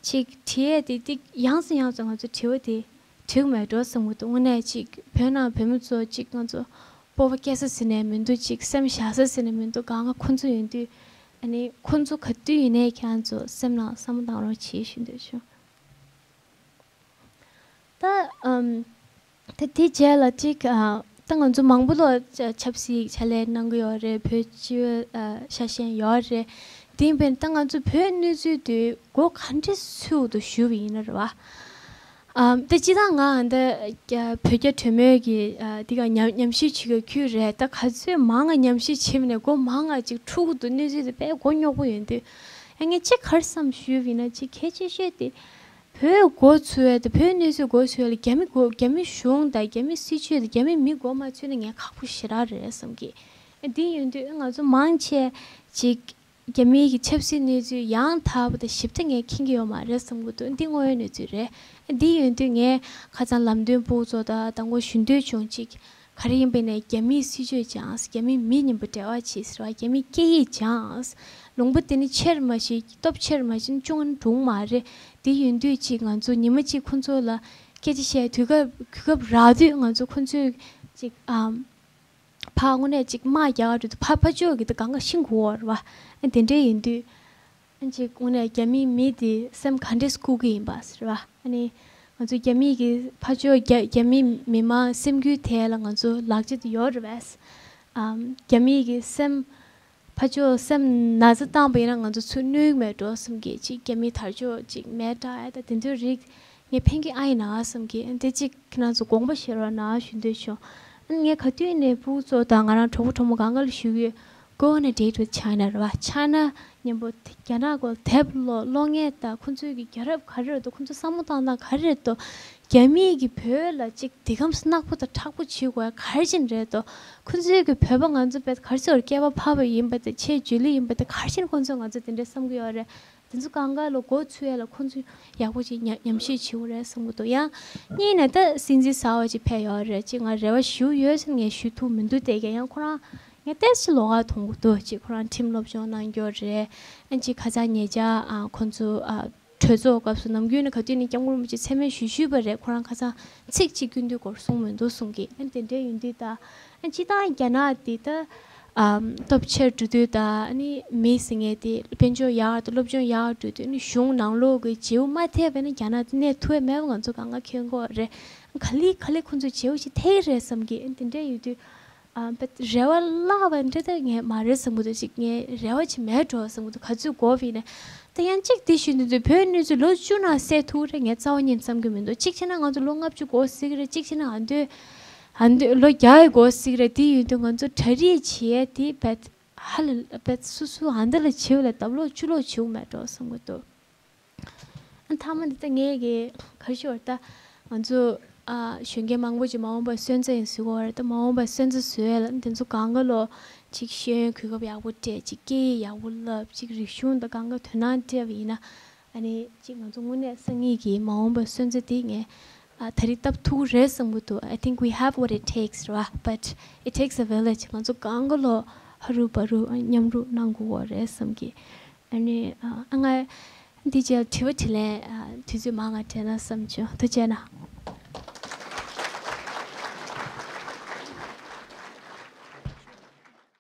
ཅིག་དྲི་ཡས་དེ་ཏིག་ཡང་སེ་ཡང་སེ་ང་ཚོ་དྲི་བ་དེ་འགྲིག་མེད་འགྲོ་བསམ་གྱི་འདུག་དངོས་གནས་ཅིག་བོད་ནང་བོད་མི་ཚོ་ཅིག་ང་ཚོ་སྤོབས་པ་སྐྱེ་ས་ཟེར་ནས་མི་འདུག་ཅིག་སེམས་བཞག་ས་ཟེར་ནས་མི་འདུག་གང་ག་ཁོ་ཚོ་ཡིན་དུས། ཨ་ནི་ཁོ་ཚོ་ག་དུས་ཡིན་ནའི་ཁྱེད་རང་ཚོ་སེམས་ནང་བསམ་བློ་བཏང་རོགས་བྱེད་ཞུ་འདོད་བྱུང་། ད་ཨམ། ད་དེ་རྗེས་ལ་ཅིག་ཨ། ད་ང་ཚོ་མང་པོ་ལོ་ཆབ་སྲིད་ཕྱག་ལས་གནང་གི་ཡོད་རེད། བོད་སྤྱི་པའི་ཨ་ཤ་ཞེན་ཡོད་རེད། དེ་ཡིན་པས་ད་ང་ཚོ་བོད་གནས་ཚུལ་དེ་མགོ་ག་འདྲས་ཚོས་འདུག་ཞུས་པ་ཡིན་ན་རེད་བ། ཨམ། ད་སྤྱིར་བཏང་ང་ཨ་ད་བོད་རྒྱ་གྲོས་མོལ་གྱི་ཨ་འདི་ག་ཉམས་ཉམས་ཞིབ་བྱེད་ཀྱི་ཁུལ་རེད། ད་ག་ཚོད་མང་ང་ཉམས་ཞིབ་བྱེད་པ་ནས་མགོ་མང་ང་ཅིག་འཁྲུག་འདུག་གནས་ཚུལ་དེ་དཔེ་མགོ་རྙོག་པོ་ཡོང་དུས། ཨ། ངས་ཅིག་ག་རེ་བསམ་ཞུས་པ་ཡིན་ན། ཅིག་གལ་ཆེ་ཤོས་དེ་བོད་མགོ་ཚོས་ཡ་དང་བོད་གནས་ཚུལ་མགོ་ཚོས་ཡ་ལ་རྒྱ་མི་མགོ་རྒྱ་མི་གཞུང་དང་རྒྱ་མི་སྲིད་བྱུས་དང་རྒྱ་མི་མི་མགོ་མ་ཚོས་ན་ངས་ཁག་པོ་ཞེ་དྲག་རེད་བསམ་གི། ཨ། འདི་ཡིན་དུས་ང་ཚོ་མང་ཆེ་ཅིག་རྒྱ་མིའི་གི་ཆབ་སྲིད་གནས་ཚུལ་ཡང་དག་པ་དང་ཞིབ་ཕྲ་ངས་མཁྱེན་གྱི་ཡོད་མ་རེད་བསམ་གྱི་འདུག་འདི་དངོས་ཡོད་གནས་ཚུལ་རེད། འདི་ཡིན་དུས་ངས་ཁ་སང་ལམ་སྟོན་ཕྲུ་གུ་ཚོ་དང་དང་པོ་ཞུ་འདོད་བྱུང་། ཅིག་ག་རེ་ཡིན་པས་ན། རྒྱ་མིའི་སྲིད་བྱུས་སྦྱངས། རྒྱ་མིའི་མི་མཉམ་པོ་འབྲེལ་བ་བྱས་ཟེར་བ། རྒྱ་མིའི་སྐད་ཡིག་སྦྱངས། ལུང་པ་དེ་ནི་ཆེར་མ་ཞིག་སྟོབས་ཆེར་མ་ཞིག་ཅུང་འགྲུང་མ་རེད། དེ་ཡིན་དུས་ཅིག་ང་ཚོ་ཉི་མ་གཅིག་ཁོ་ཚོ་ལ་སྐད་ཆ་བཤད་དུས་སྐབས་གོ་སྐབས་རག་དུས་ང་ཚོ་ཁོ་ཚོས་ཅིག་ཨམ། ཕར་དངོས་གནས་ཅིག་དམག་རྒྱག་ག་འགྲོ་དུས་ཕར་ཕར་ཕྱོགས་ཀྱི་དེ་གང་ག་ཤེས་དགོས་རེད་བ། ཨ། དེ་འདྲ་ཡིན་དུས། ཨ། ཅིག་དངོས་གནས་རྒྱ་མིའི་མི་དེ་སེམས་ག་འདྲས་བཀུག་གི་ཡིན་པ་ཟེར་བ། ཨ་ནི་ང་ཚོ་རྒྱ་མིའི་གི་ཕར་ཕྱོགས་རྒྱ་རྒྱ་མི་མི་མང་སེམས་འགུལ་ཐེབས་ཡ་ལ་ང་ཚོ་ལག་ཆ་དེ་ཡོད་རེད་བས། ཨམ། རྒྱ་མིའི་གི་སེམས་ཕར་ཕྱོགས་སེམས་ན་ཚ་བཏང་པ་ཡིན་ན་ང་ཚོ་ཚུར་གནོད་མེད་འགྲོ་བསམ་གི། ཅིག་རྒྱ་མི་དར་ལྕོག་ཅིག་མེ་སྲེག་ཡ་ད་དེ་ཚོའི་རིགས་ངས་ཕན་གི་ཨ་ཡིན་ན་བསམ་གི། དེ་ཅིག་ཁྱེད་རང་ཚོ་དགོངས་པ་བཞེས་རོགས་གནང་ཞུ་འདོད་བྱུང་། ཨ། ངས་ག་དུས་ནས་ཕྲུ་གུ་ཚོ་དང་ང་རང་གྲོགས་པོ་གྲོགས་མོ་གང་ག་ལ་ཞུ་གི་ཡོད། Go on a date with China རེད་བ། China མཉམ་པོ་རྒྱ་ནག་སྐོར་དེབ་ཀློག་ཀློག་མཁན་དང་། ཁོང་ཚོའི་གི་རྒྱལ་རབས་ག་རེ་རེད་འདུག་ཁོང་ཚོ་བསམ་བློ་བཏང་སྟངས་ག་རེ་རེད་འདུག་རྒྱ་མིའི་གི་བོད་ལ་ཅིག་འདི་གམ་ནག་པོ་དང་མཁྲེགས་པོ་བྱེད་དགོས་ཡ་ག་རེ་བྱས་ནས་རེད་འདུག་ཁོང་ཚོའི་གི་བོད་པ་ང་ཚོ་བས་ག་རེ་ཟེར་སྐྱེས་པ་ཕལ་པ་ཡིན་པ་དང་ཆེས་རྗེས་ལུས་ཡིན་པ་དང་ག་རེ་བྱས་ནས་ཁོང་ཚོས་ང་ཚོ་དེ་འདྲ་བསམ་གི་ཡོད་རེད། དེ་ཚོ་གང་ག་ལ་མགོ་ཚོས་ཡ་ལ་ཁོང་ཚོས་ཡག་པོ་ཅིག་ཉམས་ཉམས་ཞིབ་བྱེད་དགོས་རེད་བསམ་གི་འདུག་ཡང་གཉིས་ནས་ད་སྲིད་འཛིན་གསར་པ་ཅིག་ཕེབས་ཡོད་རེད། ཅིག་ང་རེ་བ་ཞེ་པོ་ཡོད་ཟེར་ངས་ཞུ་ཐུབ་མི་འདུག་དེ་གས་ཡང་ཁོ་རང་ངས་ཏོག་ཙམ་ལོགས་ཀ་མཐོང་གི་འདུག་ཅིག་ཁོ་རང་ཁྲིམས་སློབ་སྦྱོང་གནང་རྒྱུ་རེད། ཨ་ནི་ཅིག་ཁ་སང་ཉེ་ཆར་ཨ་ཁོང་ཚོ་ཨ་གྲོས་ཚོགས་སྐབས་སུ་ནམ་རྒྱུན་ནས་ག་དུས་ནས་སྐྱབས་མགོན་རིན་པོ་ཆེ་མཚན་སྨད་ཞུས་ཞུས་པ་རེད། ཁོ་རང་ཁ་སང་ཚིག་གཅིག་སྐྱོན་འདུག་སྐོར་གསུངས་མི་འདུག་གསུང་གི། ཨ་ནི་དེ་འདྲ་ཡིན་དུས་ད་ཨ་ནི་སྤྱིར་བཏང་རྒྱ་ནག་འདི་ད། ཨམ། སྟོབས་ཆེར་འགྲོ་དུས་དང་། ཨ་ནི་མི་ཟེར་མཁན་དེ་དཔལ་འབྱོར་ཡག་དང་སློབ་སྦྱོང་ཡག་འགྲོ་དུས། ཨ་ནི་གཞུང་ནང་ལོགས་ཀྱི་བརྗེ་པོ་མ་ཐེབས་པ་ཡིན་ན་རྒྱ་ནག་དེ་གནས་ཐུབ་ཡ་མེད་པ་ང་ཚོ་གང་ག་མཁྱེན་གྱི་ཡོད་རེད། ག་ལེ་ག་ལེ་ཁོང་ཚོས་བརྗེ་པོ་ཞིག་ཐེབས་ཀྱི་རེད་བསམ་གི། ཨ་ནི་དེ་འདྲ་ཡོད་དུས། ཨམ། རེ་བ་བརླག་པ་འདྲ་ད་ངས་མ་རེད་བསམ་གི་འདུག་ཅིག་ངས་རེ་བ་ཅིག་མེད་འགྲོ་བསམ་གི་འདུག་ག་ཚོད་འགོར་བ་ཡིན་ན། ད་ཡང་གཅིག་དེ་ཞུ་འདོད་འདུག་བོད་གནས་ཚུལ་ལོ་བཅུ་ནང་སེལ་ཐུབ་རེད་ངས་རྩ་བ་ཉིད་བསམ་གི་མི་འདུག་གཅིག་བྱས་ན་ང་ཚོ་ལོ་ལྔ་བཅུ་འགོར་སྲིད་གི་རེད། གཅིག་བྱས་ན་ཨ་མདོའི་ཨ་མདོའི་ལོ་བརྒྱ་ཡི་འགོར་སྲིད་གི་རེད། དེ་ཡོད་དུས་ང་ཚོ་གྲ་སྒྲིག་བྱེད་ཡས་དེ་བེད་ཧ་ལ་བེད་སོ་སོ་ཨ་མདོ་ལ་བྱེད་ལ་ད་ལོ་བཅུ་ལོ་བྱེད་མེད་འགྲོ་བསམ་གི་འདུག་མཐའ་མ་འདི་ད་ངས་གི་ག་རེ་ཞུ་བར་ད་ང་ཚོ་ཨ་གཞོན་སྐྱེས་མང་པོ་ཅིག་མ་འོངས་པར་སོན་རྩ་ཡིན་ཟེར་གོ་བར་ད་མ་འོངས་པར་སོན་རྩ་བཟོས་ལ་འདི་ཚོ་གང་ག་ལོ་ཅིག་ཤེས་ཡོན་གོ་སྐབས་ཡག་པོ་སྤྲད་ཅིག་སྐད་ཡིག་ཡག་པོ་བསླབ་ཅིག་རིག་གཞུང་དང་གང་ག་དོ་སྣང་སྤྲད་པ་ཡིན་ན་ཨ་ནི་ཅིག་ང་ཚོ་དངོས་གནས་སང་ཉིན་གི་མ་འོངས་པར་སོན་རྩ་འདི་ངས་ཨ་ད་རེས་སྟབས་ཐུག་རེད་བསམ་གི་འདུག I think we have what it takes ར་བ། But it takes a village. ང་ཚོ་གང་ག་ལོ་ཧ་རུ་བ་རུ་མཉམ་རུབ་གནང་དགོས་རེད་བསམ་གི་ཨ་ནི་ཨ་ང་འདི་རྗེས་དྲི་བ་དྲིས་ལན་ཨ་དུས་ཚོད་མང་ང་སྤྲད་ན་བསམ་བྱུང་། ཐུགས་རྗེ་གནང་།